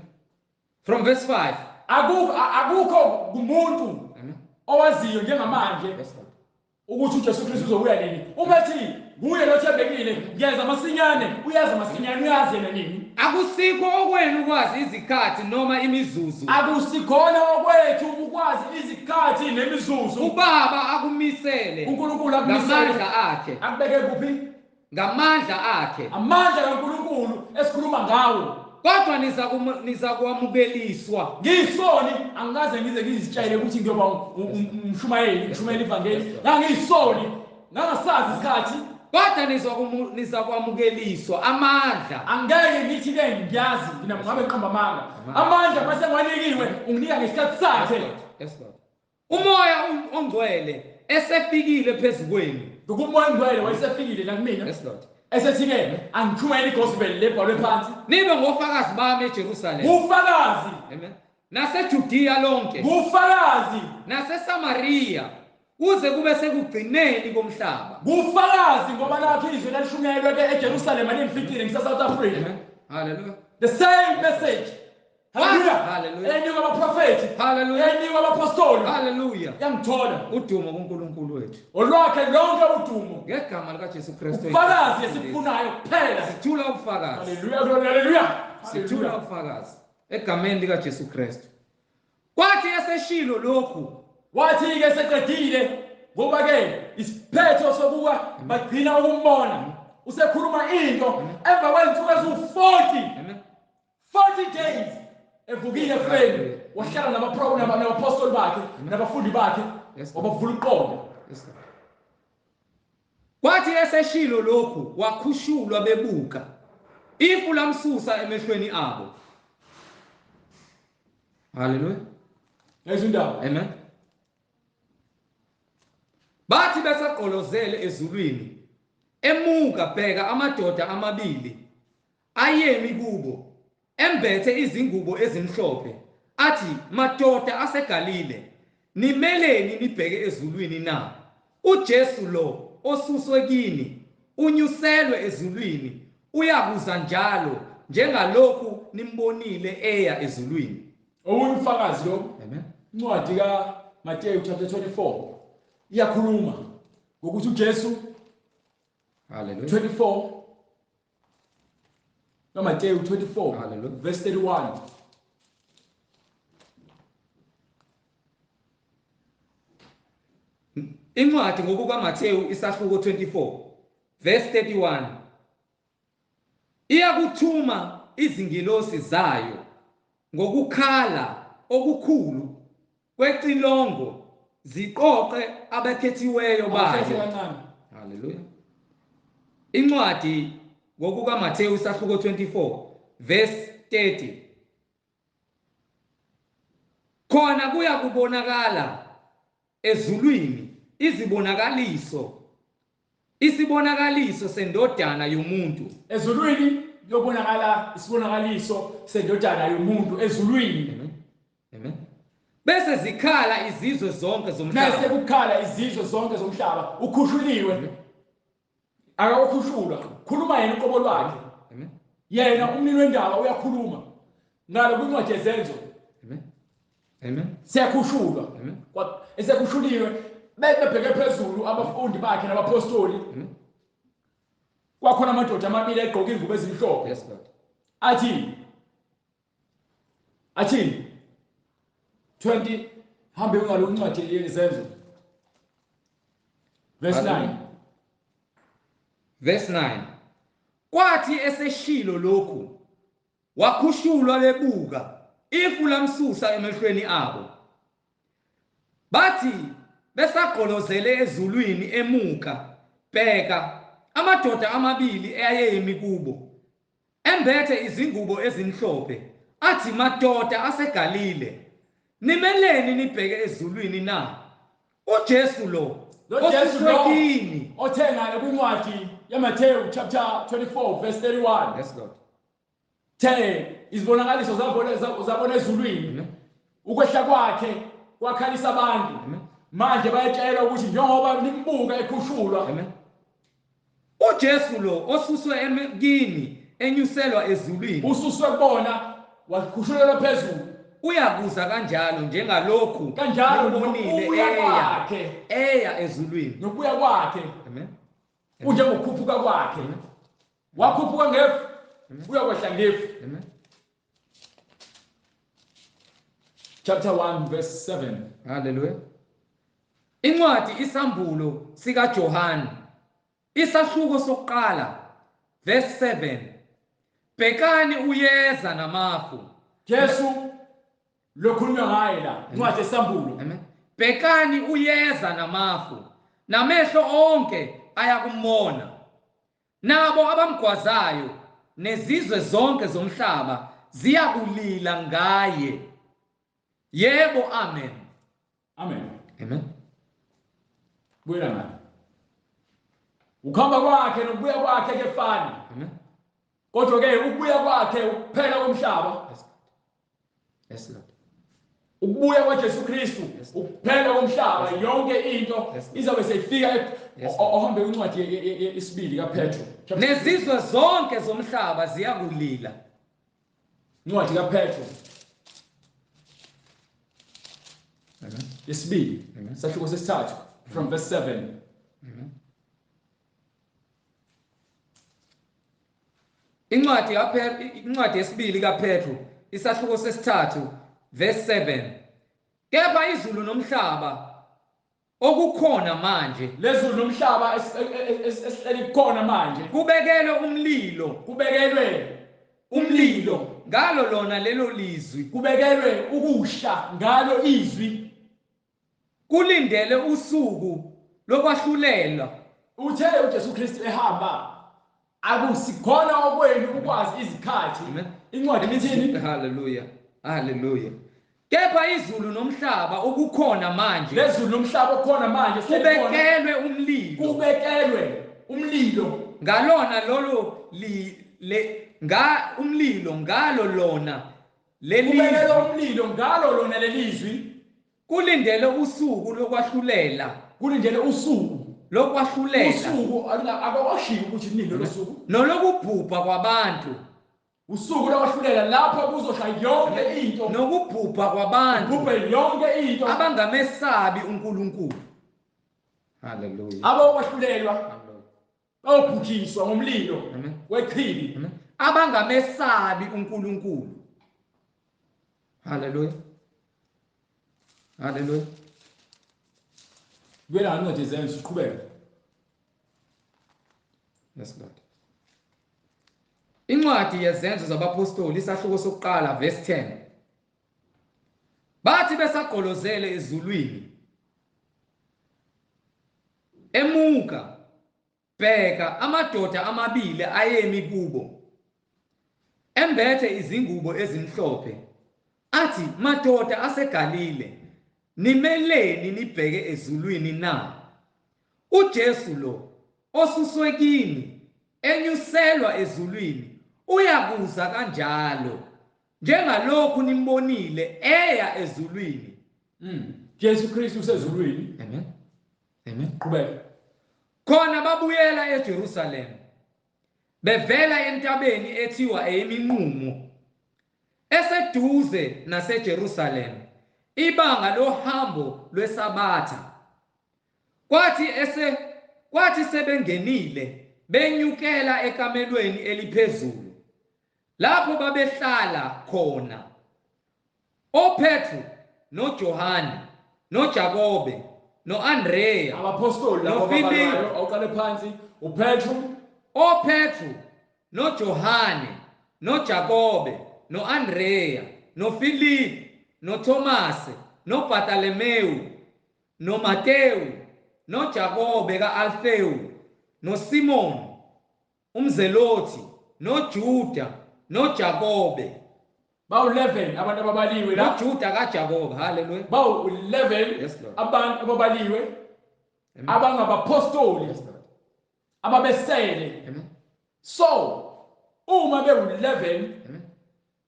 A: From verse 5.
B: Akukho kumuntu owaziyo njengamanje ukuthi uJesu Kristu uzobuya nini. Uma ethi nguye lothembekile, ngiyeza masinyane, uyaza masinyane, uyazi yena nini.
A: Akusikho okwenu ukwazi izikhathi noma imizuzu.
B: Akusikhona okwethu ukwazi izikhathi nemizuzu.
A: UBaba akumisele.
B: uNkulunkulu akumisele
A: ngamandla akhe.
B: Akubeke kuphi?
A: Ngamandla akhe.
B: Amandla kaNkulunkulu esikhuluma ngawo.
A: Kodwa nizakwamukeliswa.
B: Ngiyisoni, angikaze ngize ngizitshele ukuthi ngiyoba umshumayeli, ngishumayela ivangeli. Ngangiyisoni, ngangasazi isikhathi.
A: Kodwa nizakwamukeliswa amandla.
B: Angeke ngithi ke ngiyazi, mina ngabe ngiqamba amanga. Amandla mase ngiwanikiwe, unginika ngesikhathi sakhe.
A: Yes Lord. Umoya ongcwele esefikile phezu kwenu.
B: Ngokumoya ongcwele wayesefikile la kumina.
A: Yes Lord.
B: Esethi-ke angishumayele igospel lebhalwe phansi.
A: Nibe ngofakazi bami eJerusalema.
B: Ufakazi.
A: Amen. NaseJudiya lonke.
B: Ufakazi.
A: NaseSamaria kuze kube sekugcineni komhlaba.
B: Ufakazi ngoba lakho izwi lalishunyayelwe ke eJerusalema limfikile ngise South Africa.
A: Amen. Hallelujah.
B: The same message. Hallelujah.
A: Hallelujah.
B: Enikwa abaprofeti.
A: Hallelujah.
B: Enikwa abapostoli.
A: Hallelujah.
B: Yangithola.
A: Udumo kuNkulunkulu wethu.
B: Olwakhe lonke udumo.
A: Ngegama likaJesu Kristu.
B: Ubufakazi esibufunayo kuphela.
A: Sithula ubufakazi.
B: Hallelujah. Hallelujah.
A: Sithula ubufakazi egameni likaJesu Kristu. Kwathi eseshilo lokhu,
B: wathi ke seqedile ngoba ke isiphetho sokuba bagcina ukumbona. Usekhuluma into emva kwezinsuku eziwu-40.
A: Amen.
B: 40 days evukile efeni, wahlala nabapostoli bakhe nabafundi bakhe, wabavula uqondo.
A: Kwathi eseshilo lokhu wakhushulwa bebuka, ifu lamsusa emehlweni abo. Hallelujah.
B: Ngezindaba.
A: Amen. Bathi besaqolozele ezulwini, emuka bheka amadoda amabili ayemi kubo, embethe izingubo ezimhlophe, athi, madoda aseGalile, nimeleni nibheke ezulwini na? uJesu lo osuswe kini unyuselwe ezulwini, uyakuza njalo njengalokhu nimbonile eya ezulwini.
B: Owumfakazi lo.
A: Amen.
B: Incwadi kaMateyu chapter 24 iyakhuluma ngokuthi uJesu,
A: Hallelujah,
B: 24 kaMateyu 24,
A: Hallelujah,
B: verse 31.
A: Incwadi ngokukaMateyu isahluko 24 verse 31. Iyakuthuma izingilosi zayo ngokukhala okukhulu kwecilongo, ziqoqe abakhethiweyo bayo. Hallelujah. Incwadi ngokukaMateyu isahluko 24 verse 30. Khona kuya kubonakala ezulwini izibonakaliso, isibonakaliso sendodana yomuntu.
B: Ezulwini kuyobonakala isibonakaliso sendodana yomuntu ezulwini.
A: Amen. Amen. Bese zikhala izizwe zonke zomhlaba.
B: Bese kukhala izizwe zonke zomhlaba. Ukhushuliwe. Akakukhushulwa. Khuluma yena uqobo lwakhe.
A: Amen.
B: Yena umnini wendaba uyakhuluma. Ngalo kwincwadi yeZenzo.
A: Amen. Amen.
B: Siyakhushulwa.
A: Amen.
B: Esekhushuliwe bebheke phezulu abafundi bakhe nabapostoli.
A: Amen.
B: Kwakhona amadoda amabili egqoke ingubo ezimhlophe.
A: Yes Lord.
B: Athi 20 hambe ungalo incwadi yeZenzo. Verse 9.
A: Verse 9. Kwathi eseshilo lokhu wakhushulwa bebuka, ifu lamsusa emehlweni abo. Bathi besagqolozele ezulwini emuka, bheka amadoda amabili ayemi kubo, embethe izingubo ezimhlophe, athi, madoda aseGalile, nimeleni nibheke ezulwini na? uJesu lo osuswe kini,
B: othenga kwincwadi yaMateyu chapter 24 verse 31.
A: Yes Lord.
B: The izibonakaliso zabona ezulwini. Ukwehla kwakhe kwakhalisa abantu. Manje bayatshelwa ukuthi njengoba nimbuka ekhushulwa.
A: Amen. uJesu lo osuswe kini enyuselwa ezulwini.
B: Ususwe kubona wakhushulelwa phezulu.
A: Uyakuza kanjalo njengalokhu
B: kanjalo
A: nimbonile
B: nokubuya
A: eya
B: kwakhe,
A: eya ezulwini.
B: Nokubuya kwakhe.
A: Amen.
B: Kunjengokukhuphuka kwakhe. Wakhuphuka ngefu, uyakwehla ngefu.
A: Amen.
B: Chapter 1 verse 7.
A: Hallelujah. Incwadi isambulo sika Johane isahluko sokuqala verse 7. Bhekani uyeza namafu.
B: Jesu lokhulunywa ngaye la, incwadi esambulo.
A: Amen. Bhekani uyeza namafu, namehlo onke ayakumbona, nabo abamgwazayo nezizwe zonke zomhlaba ziyakulila ngaye. Yebo, amen.
B: Amen.
A: Amen.
B: Buyela ngani. Ukuhamba kwakhe nokubuya kwakhe kuyefana.
A: Amen.
B: Kodwa ke ukubuya kwakhe ukuphela komhlaba.
A: Yes. Yes, Lord.
B: Ukubuya kwaJesu Kristu ukuphela komhlaba, yonke into
A: Yes.
B: izabe seyifika
A: Yes.
B: ohambe incwadi yesibili kaPetro.
A: Nezizwe zonke zomhlaba ziyakulila.
B: Incwadi kaPetro
A: Amen.
B: yesibili
A: Amen.
B: sahluko sesithathu from verse 7.
A: Amen. Incwadi kaPetro, incwadi yesibili kaPetro isahluko sesithathu verse 7. Kepha izulu nomhlaba okukhona manje
B: Lezulu nomhlaba esihleli kukhona manje
A: kubekelwe umlilo,
B: kubekelwe umlilo,
A: ngalo lona lelo lizwi,
B: kubekelwe ukusha ngalo izwi,
A: kulindele usuku lokwahlulelwa.
B: Uthe uJesu Kristu ehamba, akusikhona okwenu ukwazi izikhathi.
A: Amen.
B: Incwadi ithini?
A: Hallelujah. Hallelujah. Kepha izulu nomhlaba okukhona manje
B: Lezulu nomhlaba okukhona manje esihleli kukhona,
A: kubekelwe umlilo,
B: kubekelwe umlilo
A: ngalona lolo li, le nga umlilo ngalo lona leli
B: kubekelwe umlilo ngalo lona lelizwi,
A: kulindele usuku lokwahlulela,
B: kulindele usuku
A: lokwahlulela
B: usuku akawashiwo ukuthi nini lolo suku,
A: nolokubhubha kwabantu,
B: usuku lokwahlulela lapho kuzosha yonke into,
A: nokubhubha kwabantu
B: kubhubhe yonke into
A: abangamesabi uNkulunkulu. Hallelujah.
B: Abokwahlulelwa
A: Hallelujah.
B: bayobhujiswa ngomlilo
A: Amen.
B: wechibi.
A: Amen. Abangamesabi uNkulunkulu. Hallelujah. Hallelujah.
B: Kuyela incwadi yeZenzo uqhubeke.
A: Yes, Lord. Incwadi yeZenzo zabaPostoli isahluko sokuqala verse 10. Bathi besagqolozele ezulwini, emuka, bheka amadoda amabili ayemi kubo, embethe izingubo ezimhlophe, athi, madoda aseGalile, nimeleni nibheke ezulwini na? uJesu lo osuswe kini enyuselwa ezulwini uyakuza kanjalo njengalokhu nimbonile eya ezulwini.
B: Jesu Kristu usezulwini.
A: Amen. Amen.
B: Qhubeka.
A: Khona babuyela eJerusalem bevela entabeni ethiwa eyiminqumo eseduze naseJerusalem, ibanga lohambo lweSabatha. Kwathi sebengenile benyukela ekamelweni eliphezulu lapho babehlala khona oPetru noJohane noJakobe noAndreya,
B: Abapostoli labo
A: noFilipu.
B: ababalwayo, awuqale phansi, uPetru,
A: oPetru noJohane noJakobe noAndreya noFilipu noThomase noBartolomewu noMatewu noJakobe kaAlfewu noSimon umZelothi noJuda noJakobe.
B: Bawu-11 abantu ababaliwe la.
A: NoJuda kaJakobe. Haleluya.
B: Bawu-11
A: Yes, Lord.
B: abantu ababaliwe
A: Amen.
B: abangabapostoli
A: Yes, Lord.
B: ababesele.
A: Amen.
B: So uma bewu-11
A: Amen.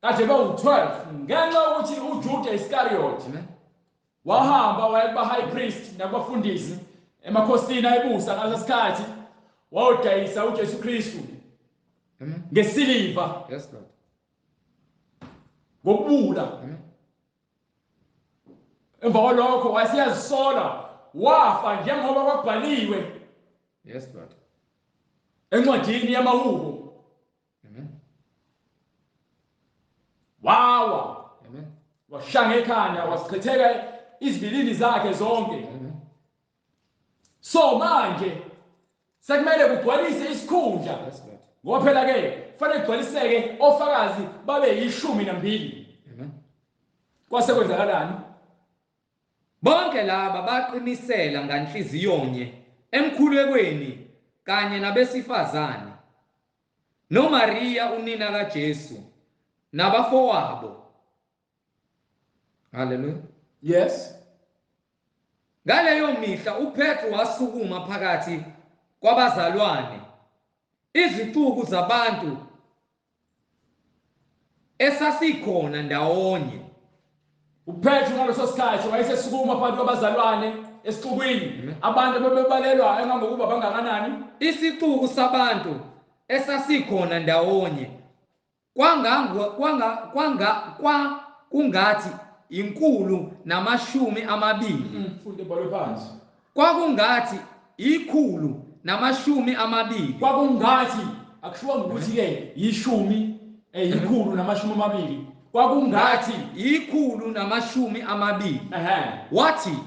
B: kade bewu-12 ngenxa yokuthi uJuda Iscariot
A: Amen.
B: wahamba waya kuba high priest nakubafundisi emakhosini ayebusa ngaleso sikhathi, wawudayisa uJesu Kristu
A: Amen.
B: ngesiliva,
A: Yes, Lord.
B: ngokubula.
A: Amen.
B: Emva kwalokho wayeseyazisola, wafa njengoba kwakubhaliwe.
A: Yes Lord.
B: Encwadini yamaHubo.
A: Amen.
B: Wawa.
A: Amen.
B: Washaya ngekhanda, wasichitheka izibilini zakhe zonke.
A: Amen.
B: So manje sekumele kugcwalise isikhundla.
A: Yes Lord.
B: Ngoba phela ke kufanele kugcwaliseke ofakazi babe 12.
A: Amen.
B: Kwase kwenzakalani?
A: Bonke laba baqinisela nganhliziyonye emkhulekweni kanye nabesifazane noMaria unina kaJesu nabafowabo. Hallelujah.
B: Yes.
A: Ngaleyo mihla uPetru wasukuma phakathi kwabazalwane, izixuku zabantu esasikhona ndawonye.
B: uPetru ngaleso sikhathi wayesesukuma phakathi kwabazalwane esixukwini, abantu ababebalelwa engangokuba bangakanani?
A: Isixuku sabantu esasikhona ndawonye kungathi 120.
B: Funde ibhalwe phansi.
A: Kwakungathi 120.
B: Kwakungathi akushiwo ukuthi ke 10, 120. Kwakungathi
A: 120.
B: Ehhe.
A: Wathi,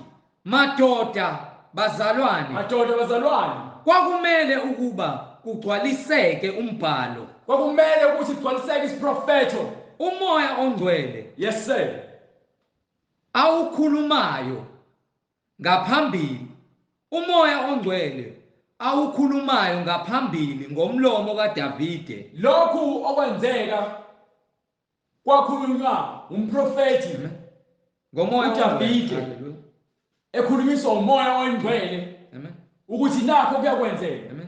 A: madoda bazalwane,
B: madoda bazalwane,
A: kwakumele ukuba kugcwaliseke umbhalo.
B: Kwakumele ukuthi kugcwaliseke isiprofetho.
A: Umoya ongcwele.
B: Yes sir.
A: Awukhulumayo ngaphambili. Umoya ongcwele awukhulumayo ngaphambili ngomlomo kaDavide.
B: Lokhu okwenzeka kwakhulunywa umprofeti
A: ngomoya
B: uDavide ekhulumiswa umoya ongcwele.
A: Amen.
B: Ukuthi nakho kuyakwenzeka.
A: Amen.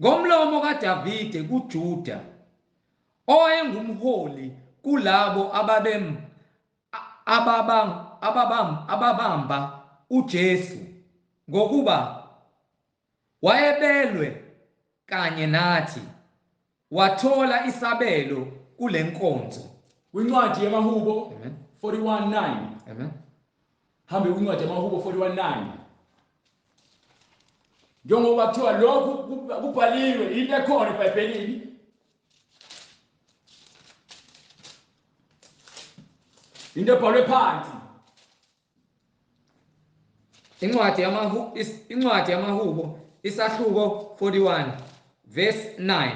A: Ngomlomo kaDavide kuJuda owayengumholi kulabo ababamba uJesu, ngokuba wayebelwe kanye nathi, wathola isabelo kulenkonzo.
B: Kwincwadi yamaHubo 41:9.
A: Amen.
B: Hambe kwincwadi yamaHubo 41:9. Njengoba kuthiwa lokhu kubhaliwe, into ekhona eBhayibhelini. Into ebhalwe phansi.
A: Incwadi yamaHubo isahluko 41 verse 9.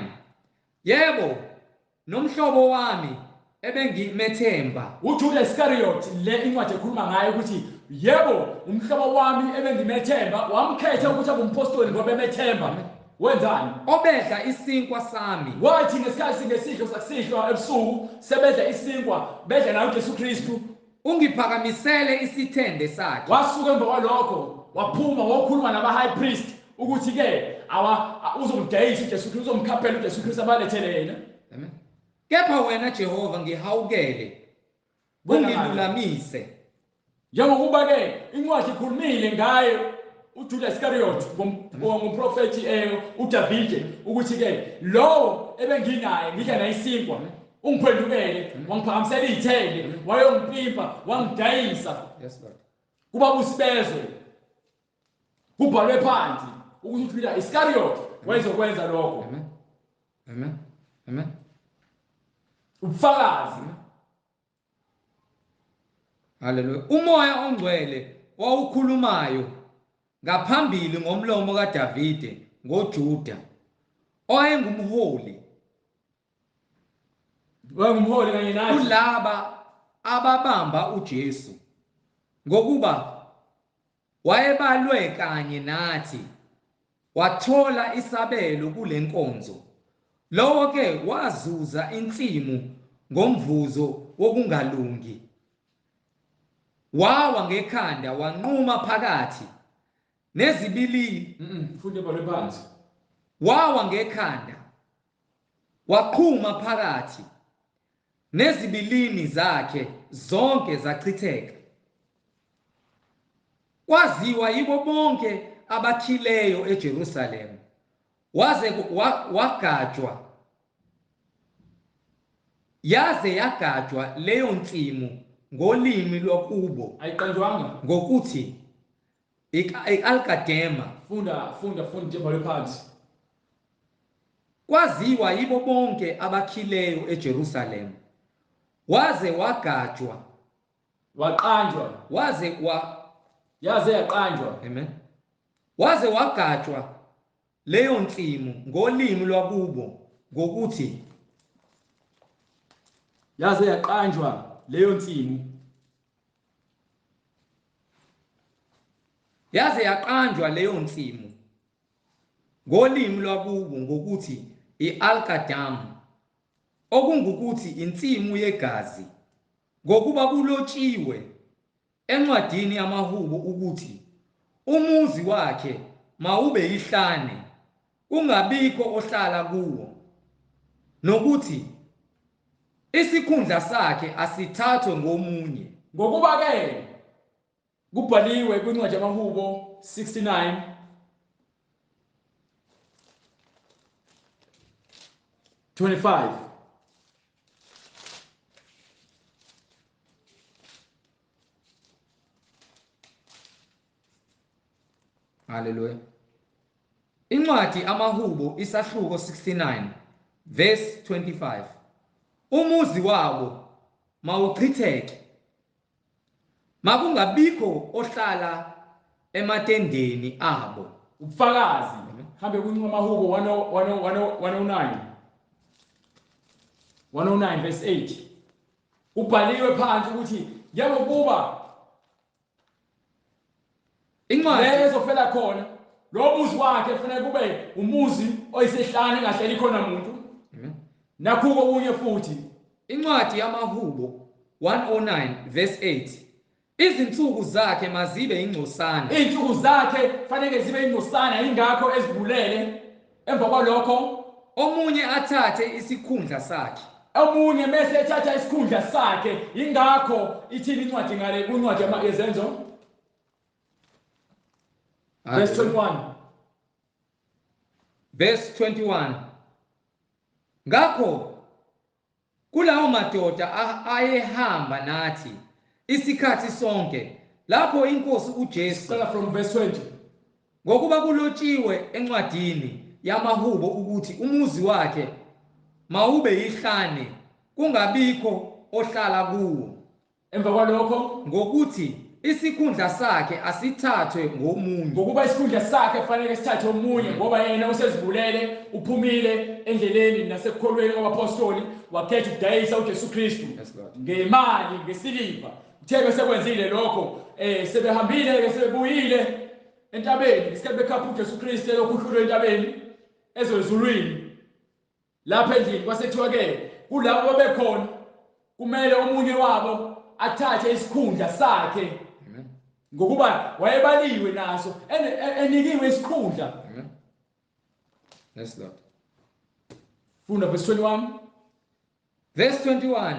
A: Yebo, nomhlobo wami ebengimethemba.
B: uJudas Iscariot, le incwadi ekhuluma ngayo ukuthi yebo, umhlobo wami ebengimethemba, wamkhetha ukuthi abe umpostoli ngoba emethemba. Wenzani?
A: Obedla isinkwa sami.
B: Wathi ngesikhathi ngesidlo sakusihlwa ebusuku sebedla isinkwa, bedla naye uJesu Kristu.
A: Ungiphakamisele isithende sakhe.
B: Wasuka emva kwalokho waphuma wakhuluma naba high priest ukuthi ke uzomdayisa uJesu Kristu, uzomkhaphela uJesu Kristu abalethele yena.
A: Amen. Kepha wena Jehova ngihawukele, ungilulamise.
B: Njengokuba ke incwadi ikhulumile ngaye uJudas Iscariot ngomprofeti uDavide ukuthi ke lowo ebenginaye ngidla naye isinkwa ungiphendukele, wangiphakamisela izithende, wayongipimpa, wangidayisa.
A: Yes Lord.
B: Kuba busibezwe kubhalwe phansi ukuthi uJudas Iscariot wayezokwenza lokho.
A: Amen. Amen. Amen.
B: Ubufakazi.
A: Haleluya. Umoya ongcwele wawukhulumayo ngaphambili ngomlomo kaDavide ngoJuda owayengumholi.
B: Wayengumholi kanye nathi
A: kulaba ababamba uJesu, ngokuba wayebalwe kanye nathi, wathola isabelo kulenkonzo. Lowo ke wazuza insimu ngomvuzo wokungalungi, wawa ngekhanda wanquma phakathi nezibilini.
B: Funde ibhalwe phansi.
A: Wawa ngekhanda waqhuma phakathi nezibilini zakhe zonke zachitheka. Kwaziwa yibo bonke abakhileyo eJerusalema, waze wagajwa, yaze yagajwa leyo nsimu ngolimi lwakubo.
B: Ayiqanjwanga.
A: Ngokuthi i-Alkadema.
B: Funda, funda, funda njengoba phansi.
A: Kwaziwa yibo bonke abakhileyo eJerusalema. Waze wagajwa.
B: Waqanjwa.
A: Waze wa
B: yaze yaqanjwa.
A: Amen. Waze wagajwa leyo nsimu ngolimi lwakubo ngokuthi
B: yaze yaqanjwa leyo nsimu.
A: Yaze yaqanjwa leyo nsimu ngolimi lwakubo ngokuthi i-Alkadam, okungukuthi insimu yegazi, ngokuba kulotshiwe encwadini yamaHubo ukuthi umuzi wakhe mawube yihlane, kungabikho ohlala kuwo, nokuthi isikhundla sakhe asithathwe ngomunye.
B: Ngokuba ke kubhaliwe kwincwadi yamaHubo 69 25.
A: Haleluya. Incwadi amaHubo isahluko 69 verse 25. Umuzi wabo mawuchitheke, makungabikho ohlala ematendeni abo.
B: Ubufakazi. Hambe kwincwadi amaHubo 109. 109 verse 8. Ubhaliwe phansi ukuthi njengokuba
A: incwadi
B: ezofela khona lo muzi wakhe kufanele kube umuzi oyisehlane engahleli khona muntu. Nakho okunye futhi
A: incwadi yamaHubo 109 verse 8. Izinsuku zakhe mazibe ingcosana.
B: Izinsuku zakhe fanele zibe ingcosana, ingakho ezibulele. Emva kwalokho
A: omunye athathe isikhundla sakhe.
B: Omunye mase ethatha isikhundla sakhe, ingakho ithini incwadi ngale kwincwadi yeZenzo. Verse 21.
A: Verse 21. Ngakho kulawo madoda ayehamba nathi isikhathi sonke lapho inkosi uJesu.
B: Start from verse 20.
A: Ngokuba kulotshiwe encwadini yamaHubo ukuthi umuzi wakhe mawube yihlane, kungabikho ohlala kuwo.
B: Emva kwalokho
A: ngokuthi isikhundla sakhe asithathwe ngomunye.
B: Ngokuba isikhundla sakhe kufanele sithathwe omunye, ngoba yena usezibulele, uphumile endleleni nasekukholweni kwabapostoli, wakhetha ukudayisa uJesu Kristu ngemali, ngesiliva. Uthe besekwenzile lokho, sebehambile ke, sebebuyile entabeni, isikhathi bekhapha uJesu Kristu elokhuhlulwe entabeni ezezulwini. Lapha endlini kwasethiwa ke kulabo bekhona kumele omunye wabo athathe isikhundla sakhe. Ngokuba wayebaliwe naso enikiwe isikhundla.
A: Yes Lord.
B: Funda verse 21.
A: Verse 21.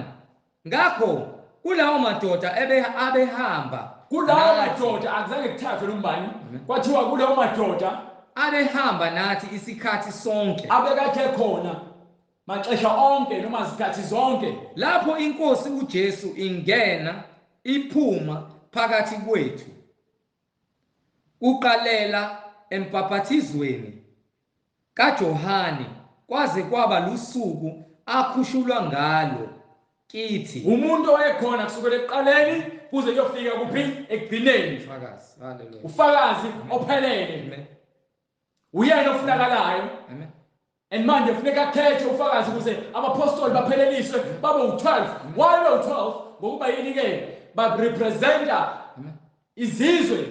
A: Ngakho kulawo madoda abehamba.
B: Kulawo madoda akuzange kuthathwe nombani. Kwathiwa kulawo madoda
A: abehamba nathi isikhathi sonke.
B: Abekade khona maxesha onke noma izikhathi zonke.
A: Lapho inkosi uJesu ingena iphuma phakathi kwethu, uqalela embhaphathizweni kaJohane kwaze kwaba lusuku akhushulwa ngalo kithi.
B: Umuntu owayekhona kusukela ekuqaleni kuze kuyofika kuphi? Ekugcineni.
A: Ufakazi. Haleluya.
B: Ufakazi ophelele. Uyena ofunakalayo.
A: Amen.
B: And manje kufuneka akhethe ufakazi ukuze abapostoli bapheleliswe babe u12. Why u12? Ngokuba yini ke? Ba representa izizwe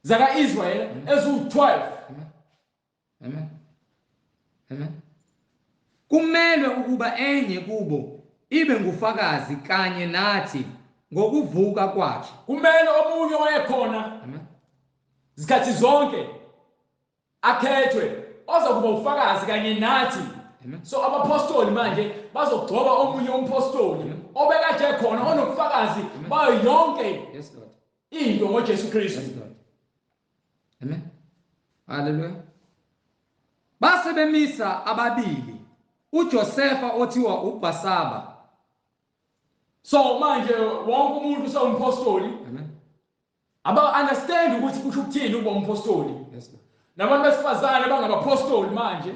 B: zaka-Israel eziwu-12.
A: Amen. Amen. Kumelwe ukuba enye kubo ibe ngufakazi kanye nathi ngokuvuka kwakhe.
B: Kumele omunye wayekhona zikhathi zonke akhethwe ozokuba ufakazi kanye nathi. So abapostoli manje bazogcoba omunye umpostoli obekade khona onobufakazi bayo yonke into ngoJesu Kristu.
A: Amen. Hallelujah. Base bemisa ababili, uJosefa othiwa uBhasaba
B: So manje wonke umuntu usewumpostoli.
A: Amen.
B: Aba understand ukuthi kusho ukuthini ukuba umpostoli.
A: Yes, Lord.
B: Nabantu besifazane bangabapostoli manje.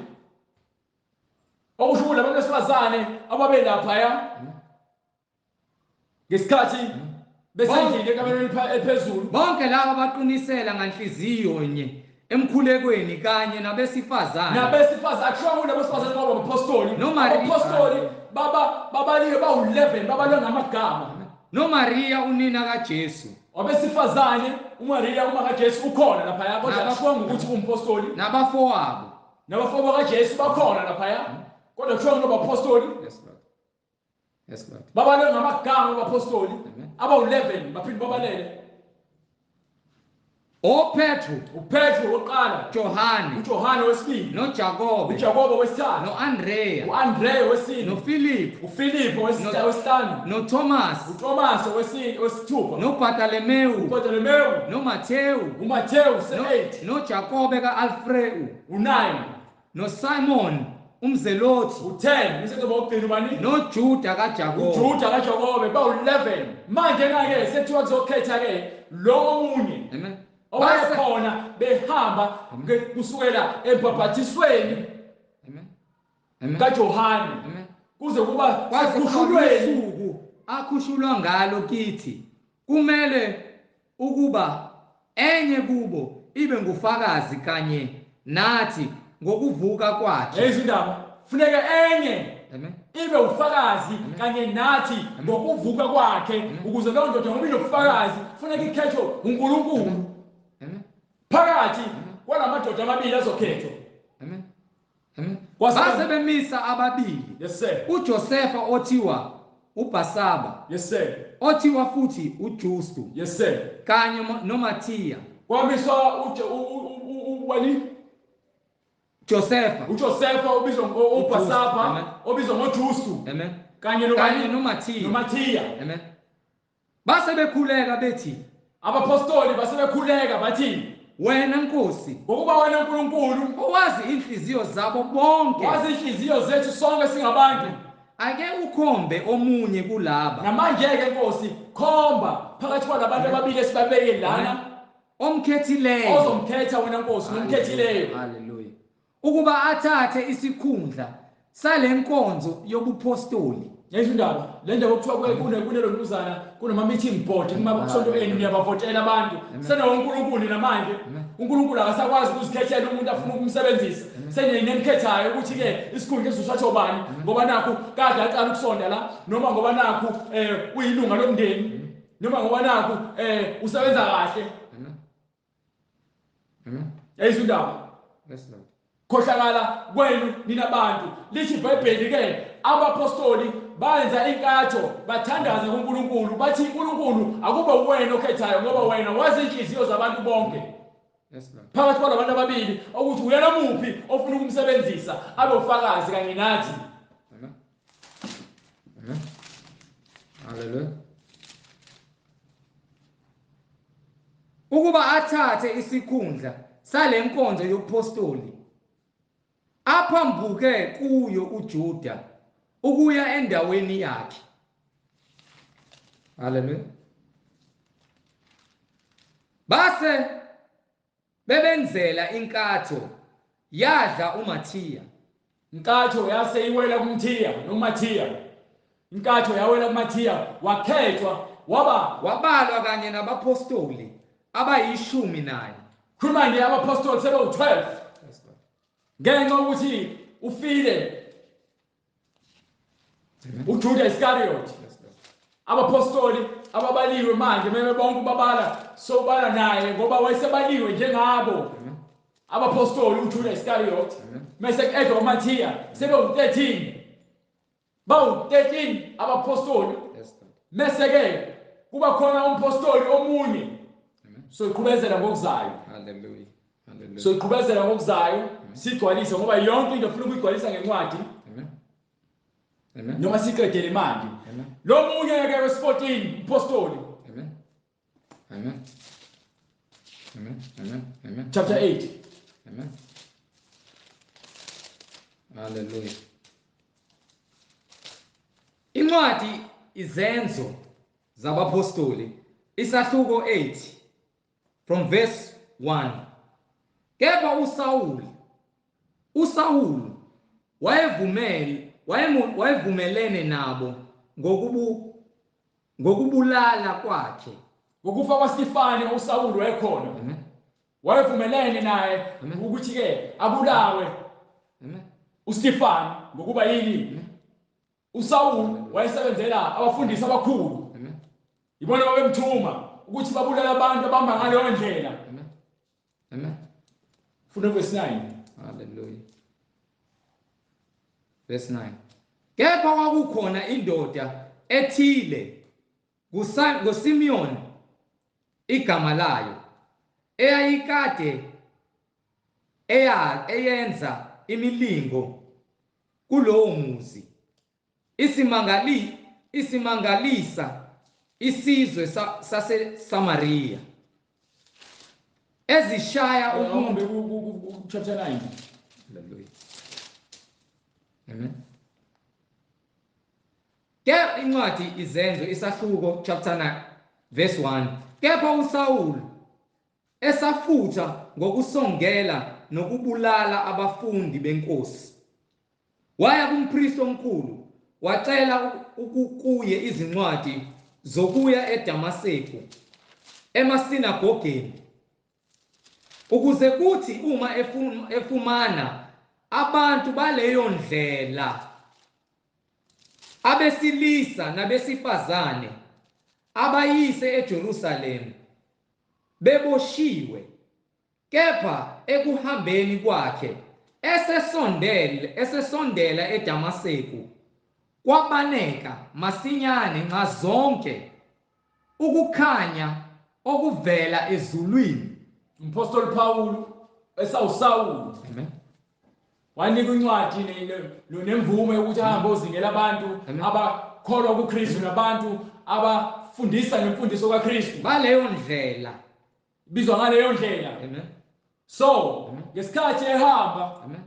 B: Okusho ukuthi labantu besifazane ababelaphaya ngesikhathi besendlini ekamerweni ephezulu.
A: Bonke laba baqinisela nganhliziyo nye emkhulekweni kanye nabesifazane.
B: Nabesifazane akusho ukuthi abesifazane baba abapostoli. Abapostoli baba babaliwe bawu-11 babalwe ngamagama.
A: NoMaria unina kaJesu.
B: Wabesifazane uMaria uma kaJesu ukhona laphaya kodwa akusho ukuthi umpostoli.
A: Nabafowabo.
B: Nabafowabo kaJesu bakhona laphaya kodwa kusho ngoba abapostoli.
A: Yes, Lord. Yes, Lord.
B: Babalwe ngamagama abapostoli abawu-11 baphinde babalele.
A: OPetru,
B: uPetru wokuqala,
A: Johane,
B: uJohane wesibili,
A: noJakobe,
B: uJakobe wesithathu,
A: noAndrea,
B: uAndrea wesine,
A: noFilipu,
B: uFilipu wesihlanu,
A: noThomas,
B: uThomas wesithupha,
A: noBartolomewu,
B: uBartolomewu,
A: noMathewu,
B: uMathewu se-8,
A: noJakobe kaAlfreyu,
B: u9,
A: noSimon umzelothi,
B: u10, umsebenzi wokugcina ubani?
A: NoJuda kaJakobe,
B: uJuda kaJakobe bawu11. Manje na-ke sekuthiwa kuzokhetha ke lo omunye.
A: Amen.
B: Owayekhona behamba kusukela ebhabhathisweni kaJohane kuze kuba
A: kwasekhushulweni usuku akhushulwa ngalo kithi, kumele ukuba enye kubo ibe ngufakazi kanye nathi ngokuvuka kwakhe.
B: Izindaba funeka enye ibe ufakazi kanye nathi ngokuvuka kwakhe, ukuze leyo ndoda ngoba inobufakazi funeka ikhethwe uNkulunkulu. Phakathi kwalamadoda amabili azokhethwa.
A: Amen. Amen. Base bemisa ababili.
B: Yes sir.
A: uJosepha othiwa uBhasaba.
B: Yes sir.
A: Othiwa futhi uJustu.
B: Yes sir.
A: Kanye noMathiya.
B: Kwamiswa wani?
A: Josepha.
B: uJosepha obizwa ngoBhasaba, obizwa ngoJustu.
A: Amen.
B: Kanye
A: noMathiya.
B: NoMathiya.
A: Amen. Base bekhuleka bethi,
B: abapostoli basebekhuleka bathi,
A: wena Nkosi,
B: ngokuba wena uNkulunkulu
A: owazi inhliziyo zabo bonke,
B: wazi inhliziyo zethu sonke singabantu,
A: ake ukhombe omunye kulaba.
B: Namanje ke Nkosi, khomba phakathi kwalabantu ababili esibabeke lana
A: omkhethileyo,
B: ozomkhetha wena Nkosi, nomkhethileyo.
A: Haleluya. Ukuba athathe isikhundla salenkonzo yobupostoli.
B: Yezwa indaba, le ndaba okuthiwa kunelonuzana, kunama meeting board, kumasonto enu niyabavotela abantu. SenoNkulunkulu namanje. uNkulunkulu akasakwazi ukuzikhethela umuntu afuna ukumsebenzisa. Senenemkhethayo ukuthi ke isikhundla esizothathwa ubani, ngoba nakhu kade aqala ukusonda la, noma ngoba nakhu uyilunga lomndeni, noma ngoba nakhu usebenza kahle.
A: Amen.
B: Yezwa indaba.
A: Yes, Lord.
B: Khohlakala kwenu nina bantu. Lithi iBhayibheli ke abapostoli bayenza inkatho, bathandaza kuNkulunkulu, bathi uNkulunkulu akube wena okhethayo ngoba wena wazi inhliziyo zabantu bonke.
A: Yes, Lord.
B: Phakathi kwalabantu ababili ukuthi uyena muphi ofuna ukumsebenzisa abe ufakazi kanye nathi.
A: Amen. Amen. Hallelujah. Ukuba athathe isikhundla salenkonzo yobupostoli aphambuke kuyo uJuda ukuya endaweni yakhe. Haleluya. Base bebenzela inkatho yadla uMathiya.
B: Inkatho yase iwela kuMthiya noMathiya. Inkatho yawela kuMathiya, wakhethwa waba
A: wabalwa kanye nabapostoli abayishumi nanye.
B: Khuluma nje abapostoli sebewu-12. Ngenxa yokuthi ufile uJuda Iscariot, abapostoli ababaliwe manje meme bonke babala sobala naye ngoba wayesebaliwe njengabo abapostoli uJuda Iscariot, mase ku-edwa uMathiya sebewu-13, bawu-13 abapostoli. Mase ke kuba khona umpostoli omunye. Soyiqhubezela ngokuzayo.
A: Hallelujah.
B: Soyiqhubezela ngokuzayo sigcwalise ngoba yonke into ufuna ukuyigcwalisa ngencwadi.
A: Amen. Amen.
B: Noma siqedele manje. Lo munye ke wesi-14 umpostoli.
A: Amen. Amen. Amen. Amen. Amen.
B: Chapter 8.
A: Amen. Hallelujah. Incwadi Izenzo zabaPhostoli isahluko 8 from verse 1. Kepha uSawuli wayevumelene nabo ngokubulala kwakhe.
B: Ngokufa kwaStefani uSawuli wayekhona.
A: Amen.
B: Wayevumelene naye ukuthi ke abulawe.
A: Amen.
B: uStefani ngokuba yini? uSawuli wayesebenzela abafundisi abakhulu.
A: Amen.
B: Ibona babemthuma ukuthi babulala abantu abamba ngaleyo ndlela.
A: Amen. Amen.
B: Funda verse 9.
A: Hallelujah. Verse 9. Kepha kwakukhona indoda ethile nguSimiyoni igama layo, eyayikade eyenza imilingo kulowo muzi, isimangalisa isizwe saseSamariya, ezishaya
B: umuntu. Chapter 9.
A: Hallelujah. Amen. Ke incwadi Izenzo isahluko chapter 9 verse 1. Kepha uSawuli esafutha ngokusongela nokubulala abafundi benkosi, waya kumpristi omkhulu wacela ukukuye izincwadi zokuya eDamaseku emasinagogeni, ukuze kuthi uma efumana abantu baleyo ndlela, abesilisa nabesifazane, abayise eJerusalema beboshiwe. Kepha ekuhambeni kwakhe esesondela eDamaseku, kwabaneka masinyane nxazonke ukukhanya okuvela ezulwini.
B: Umpostoli Paul esawuSawuli.
A: Amen.
B: Wanika incwadi nemvume yokuthi ahambe ozingela abantu abakholwa kuKristu nabantu abafundisa ngemfundiso kaKristu.
A: Baleyo ndlela.
B: Bizwa ngaleyo ndlela.
A: Amen.
B: So, ngesikhathi ehamba,
A: amen,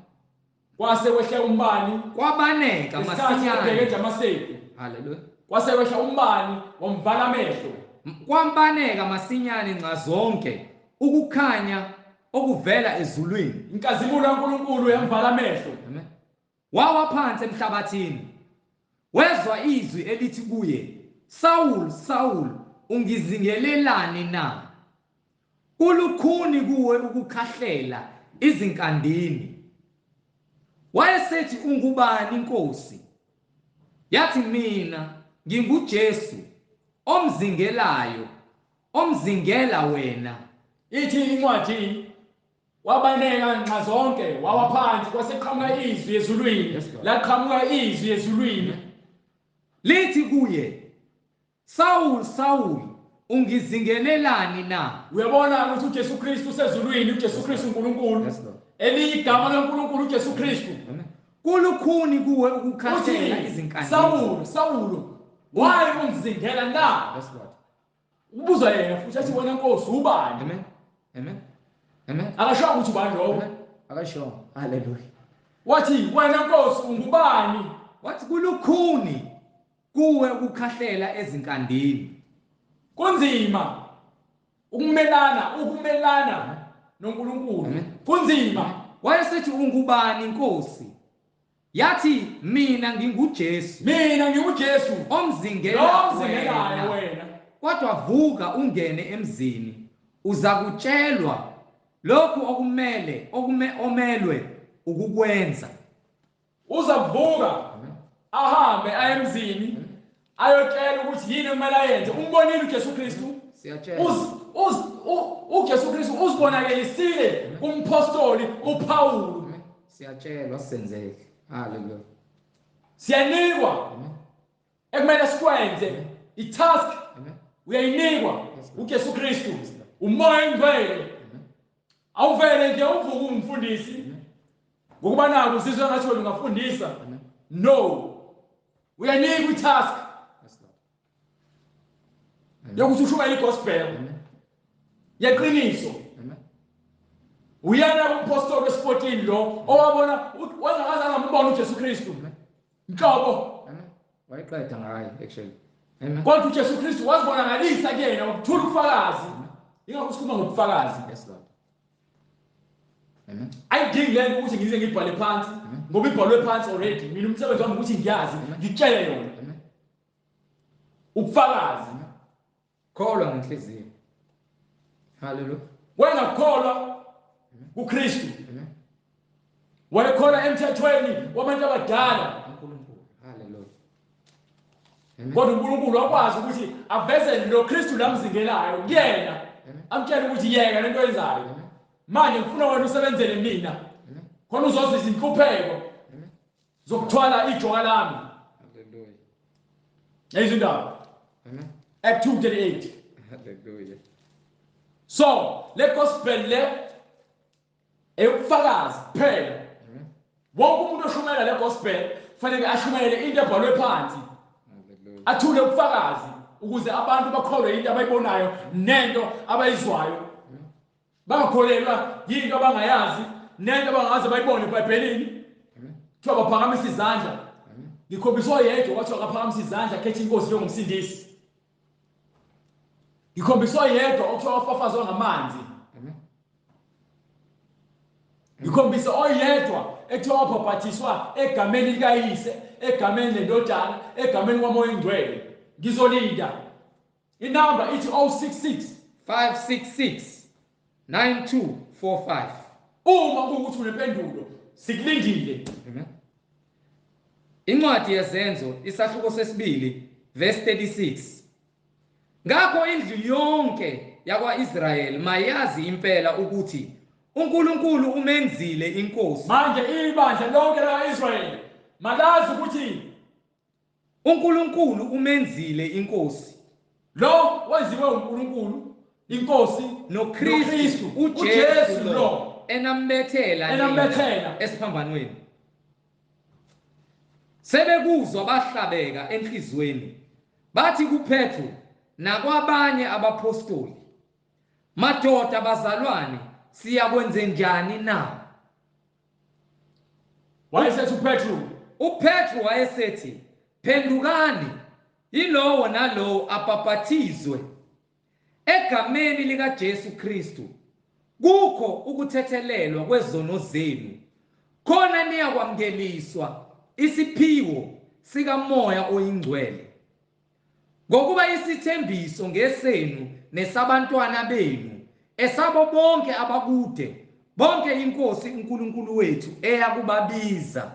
B: kwase kwehla umbani,
A: kwabaneka masinyane
B: eDamaseku.
A: Hallelujah.
B: Kwase kwehla umbani wamvala amehlo.
A: Kwambaneka masinyane nxazonke ukukhanya okuvela ezulwini.
B: Inkazimulo kaNkulunkulu yamvala amehlo.
A: Amen. Wawa phansi emhlabathini. Wezwa izwi elithi kuye, Saul, Saul, ungizingelelani na? Kulukhuni kuwe ukukhahlela izinkandini. Wayesethi, ungubani Nkosi? Yathi, mina nginguJesu omzingelayo, omzingela wena.
B: Ithi incwadi wabaneka nxa zonke, wawa phansi, kwaseqhamuka izwi ezulwini. Laqhamuka izwi ezulwini
A: lithi kuye, Saul, Saul, ungizingelelani na?
B: Uyabona ukuthi uJesu Kristu usezulwini, uJesu Kristu uNkulunkulu. Eliyigama laNkulunkulu uJesu Kristu.
A: Kulukhuni kuwe ukukhahlela izinkandini.
B: Saul, Saul, why ungizingela na? Ubuza yena futhi athi wena Nkosi ubani?
A: Amen. Amen. Amen.
B: Akasho ukuthi ubani lowo.
A: Akasho. Hallelujah.
B: Wathi wena Nkosi ungubani?
A: Wathi kulukhuni kuwe ukukhahlela ezinkandini.
B: Kunzima ukumelana noNkulunkulu. Kunzima.
A: Wayesethi ungubani Nkosi? Yathi mina nginguJesu.
B: Mina nginguJesu
A: omzingelayo wena. Kodwa vuka ungene emzini, uzakutshelwa lokhu okumele omelwe ukukwenza.
B: Uzavuka ahambe aye emzini ayotshela ukuthi yini kumele ayenze. Umbonile uJesu Kristu.
A: Siyatshela.
B: uJesu Kristu uzibonakelisile kumpostoli uPaul.
A: Siyatshelwa senzeke. Hallelujah.
B: Siyanikwa ekumele sikwenze, i-task uyayinikwa uJesu Kristu, uMoya oNgcwele. Awuvele nje uvuke umfundisi ngokuba naku uzizwe ngathi wena ungafundisa. No, uyanikwa i-task yokuthi ushumayele igospel yeqiniso. Uyena umpostoli wesi-14 lo owabona wangakaze angambona uJesu Kristu nhlobo.
A: Wayiqeda ngaye actually. Amen.
B: Kodwa uJesu Kristu wazibonakalisa kuyena ngokuthula ubufakazi. Ingakho sikhuluma ngobufakazi.
A: Yes, Lord. Amen.
B: Ayidingi lento ukuthi ngize ngibhale phansi ngoba ibhalwe phansi already. Mina umsebenzi wami ukuthi ngiyazi, ngitshele yona.
A: Amen.
B: Ubufakazi.
A: Kholwa ngenhliziyo. Hallelujah.
B: Wayengakholwa kuKristu.
A: Amen.
B: Wayekholwa emthethweni wabantu abadala.
A: uNkulunkulu. Hallelujah. Amen.
B: Kodwa uNkulunkulu wakwazi ukuthi aveze lo Kristu lamzingelayo kuyena. Amtshele ukuthi yeka lento oyenzayo.
A: Amen.
B: Manje ngifuna wena usebenzele mina.
A: Amen.
B: Khona uzozwa izinhlupheko
A: Amen.
B: zokuthwala ijoka lami.
A: Hallelujah.
B: Yayizwa indaba.
A: Amen.
B: Act 2:38.
A: Hallelujah.
B: So, le gospel le eyobufakazi kuphela.
A: Amen.
B: Wonke umuntu oshumayela le gospel kufanele ashumayele into ebhalwe phansi.
A: Hallelujah.
B: Athule ubufakazi ukuze abantu bakholwe into abayibonayo nento abayizwayo. Bangakholelwa yinto abangayazi nento abangaze bayibone eBhayibhelini.
A: Amen.
B: Kuthiwa baphakamisa izandla.
A: Amen.
B: Ngikhombisa oyedwa kwathiwa akaphakamisa izandla khetha inkosi njengomsindisi. Ngikhombisa oyedwa okuthiwa wafafazwa ngamanzi.
A: Amen.
B: Ngikhombisa oyedwa ekuthiwa wabhabhathiswa egameni likaYise, egameni lendodana, egameni kwaMoya oNgcwele. Ngizolinda. Inamba ithi 066
A: 566 9245.
B: Uma kuwukuthi unempendulo, sikulindile.
A: Amen. Incwadi yeZenzo isahluko sesibili verse 36. Ngakho indlu yonke yakwaIsrayeli mayazi impela ukuthi uNkulunkulu umenzile inkosi.
B: Manje ibandla lonke lakaIsrayeli malazi ukuthi
A: uNkulunkulu umenzile inkosi
B: lo wenziwe uNkulunkulu inkosi
A: noKristu uJesu lo enambethela
B: Enambethela.
A: nina esiphambanweni. Sebekuzwa bahlabeka enhlizweni bathi kuPetru nakwabanye abapostoli, madoda bazalwane, siyakwenze njani na?
B: Wayesethi uPetru,
A: uPetru wayesethi, phendukani yilowo nalowo abhaphathizwe egameni likaJesu Kristu kukho ukuthethelelwa kwezono zenu, khona niyakwamukeliswa isiphiwo sikaMoya oyiNgcwele. Ngokuba isithembiso ngesenu nesabantwana benu, esabo bonke abakude, bonke iNkosi uNkulunkulu wethu eyakubabiza.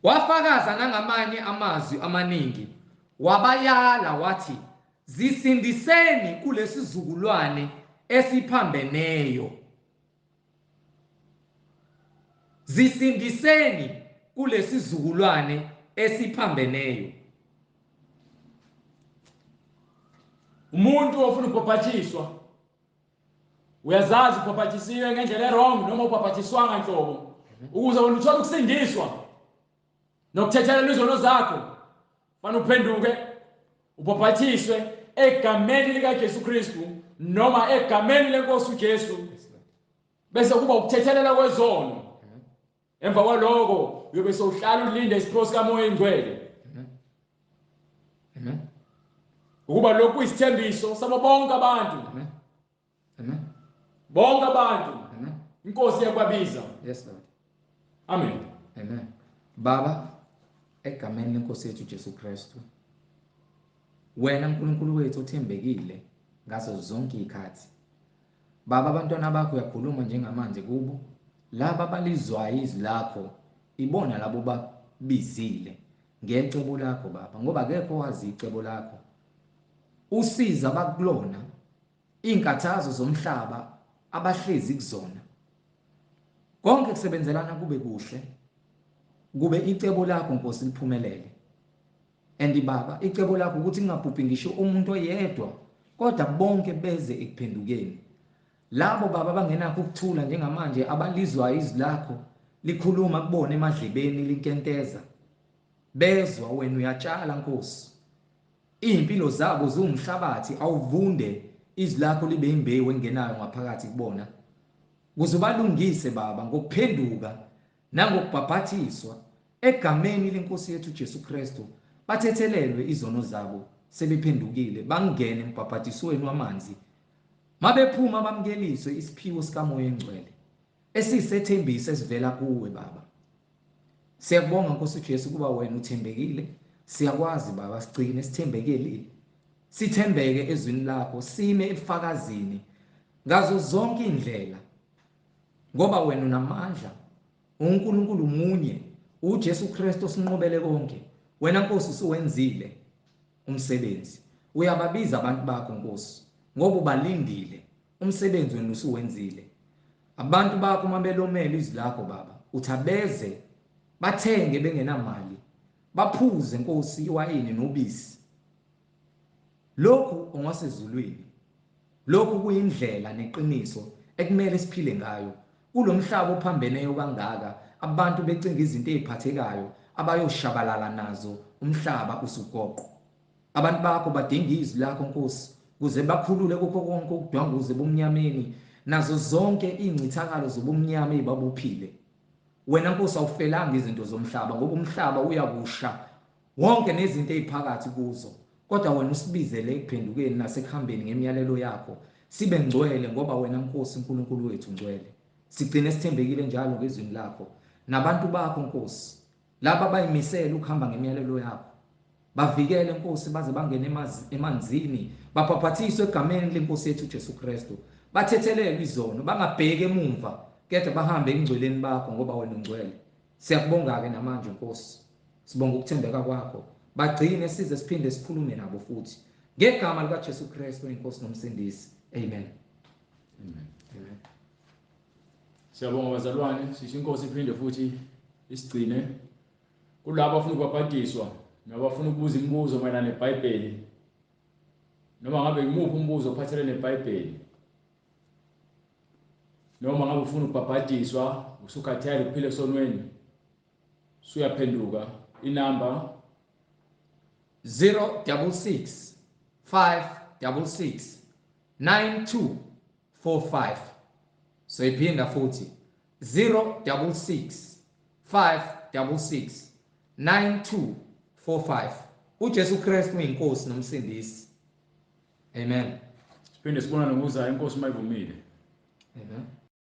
A: Wafakaza nangamanye amazwi amaningi, wabayala wathi, zisindiseni kulesizukulwane esiphambeneyo. Zisindiseni kulesizukulwane esiphambeneyo.
B: Umuntu ofuna ukubhaphathiswa uyazazi ubhaphathisiwe ngendlela errong noma ubhaphathiswanga nhlobo, ukuze wena uthole ukusindiswa nokuthethelela izono zakho, fanele uphenduke ubhaphathiswe egameni likaJesu Kristu noma egameni lenkosi uJesu, bese kuba ukuthethelela kwezono. Emva kwaloko uyobe sewuhlala ulinde isiphiwo sikaMoya oNgcwele.
A: Amen.
B: Ukuba lokhu kuyisithembiso sabo bonke abantu.
A: Amen. Amen.
B: Bonke abantu.
A: Amen.
B: Inkosi iyakubabiza.
A: Yes, Lord.
B: Amen.
A: Amen. Baba, egameni lenkosi yethu Jesu Kristu, wena uNkulunkulu wethu othembekile ngazo zonke izikhathi. Baba, abantwana bakho uyakhuluma njengamanje kubo, laba balizwayo izwi lakho, ibona labo babizile ngecebo lakho Baba, ngoba akekho owazi icebo lakho. Usiza abakulona izinkathazo zomhlaba abahlezi kuzona. Konke kusebenzelana kube kuhle, kube icebo lakho Nkosi liphumelele. And Baba, icebo lakho ukuthi kungabhubhi ngisho umuntu oyedwa, kodwa bonke beze ekuphendukeni. Labo Baba abangenakho ukuthula njengamanje, abalizwayo izwi lakho likhuluma kubona emadlebeni linkenteza, bezwa wena uyatshala Nkosi. Izimpilo zabo ziwumhlabathi, awuvunde izwi lakho libe imbewu engenayo ngaphakathi kubona, ukuze balungise Baba ngokuphenduka nangokubhaphathiswa egameni lenkosi yethu Jesu Kristu. Bathethelelwe izono zabo sebephendukile, bangene embhabhadisweni wamanzi. Mabephuma bamkeliswe isiphiwo sikaMoya oNgcwele esiyisethembiso esivela kuwe Baba. Siyakubonga Nkosi uJesu kuba wena uthembekile. Siyakwazi Baba, sigcine sithembekile. Sithembeke ezwini lakho, sime ebufakazini ngazo zonke indlela. Ngoba wena unamandla, uNkulunkulu munye, uJesu Kristu osinqobele konke. Wena Nkosi usuwenzile umsebenzi. Uyababiza abantu bakho Nkosi, ngoba ubalindile. Umsebenzi wena usuwenzile. Abantu bakho uma belomela izwi lakho Baba, uthi abeze bathenge bengenamali, baphuze Nkosi iwayini nobisi. Lokhu ongasezulwini. Lokhu kuyindlela neqiniso ekumele siphile ngayo. Kulomhlaba ophambeneyo kangaka, abantu becinga izinto eziphathekayo abayoshabalala nazo, umhlaba usugoqo. Abantu bakho badinga izwi lakho Nkosi, kuze bakhulule kukho konke ukudwanguza ebumnyameni nazo zonke ingcithakalo zobumnyama ezibabophile. Wena Nkosi awufelanga izinto zomhlaba, ngoba umhlaba uyakusha wonke nezinto eziphakathi kuzo. Kodwa wena usibizele ekuphendukeni nasekuhambeni ngemiyalelo yakho, sibe ngcwele ngoba wena Nkosi uNkulunkulu wethu ngcwele. Sigcine sithembekile njalo ngezwini lakho nabantu bakho Nkosi, laba abayimisele ukuhamba ngemiyalelo yakho. Bavikele Nkosi baze bangene emanzini, babhaphathiswe egameni lenkosi yethu uJesu Kristu. Bathethelelwe izono, bangabheki emumva, kodwa bahambe engcweleni bakho ngoba wena ungcwele. Siyakubonga ke namanje Nkosi. Sibonga ukuthembeka kwakho. Bagcine size siphinde sikhulume nabo futhi. Ngegama lika Jesu Kristu inkosi nomsindisi. Amen.
B: Amen.
A: Amen.
B: Siyabonga bazalwane, sisho inkosi iphinde futhi isigcine. Kulabo abafuna ukubhabhadiswa nabafuna ukubuza imibuzo mayelana neBhayibheli, noma ngabe imuphi umbuzo ophathelene neBhayibheli, noma ngabe ufuna ukubhabhadiswa usukhathele ukuphila esonweni, usuyaphenduka, inamba
A: 066 566 9245. So iphinda futhi 066 566 9245. uJesu Kristu uyinkosi nomsindisi. Amen.
B: Siphinde sibonane ngokuzayo, inkosi mayivumile.
A: Amen.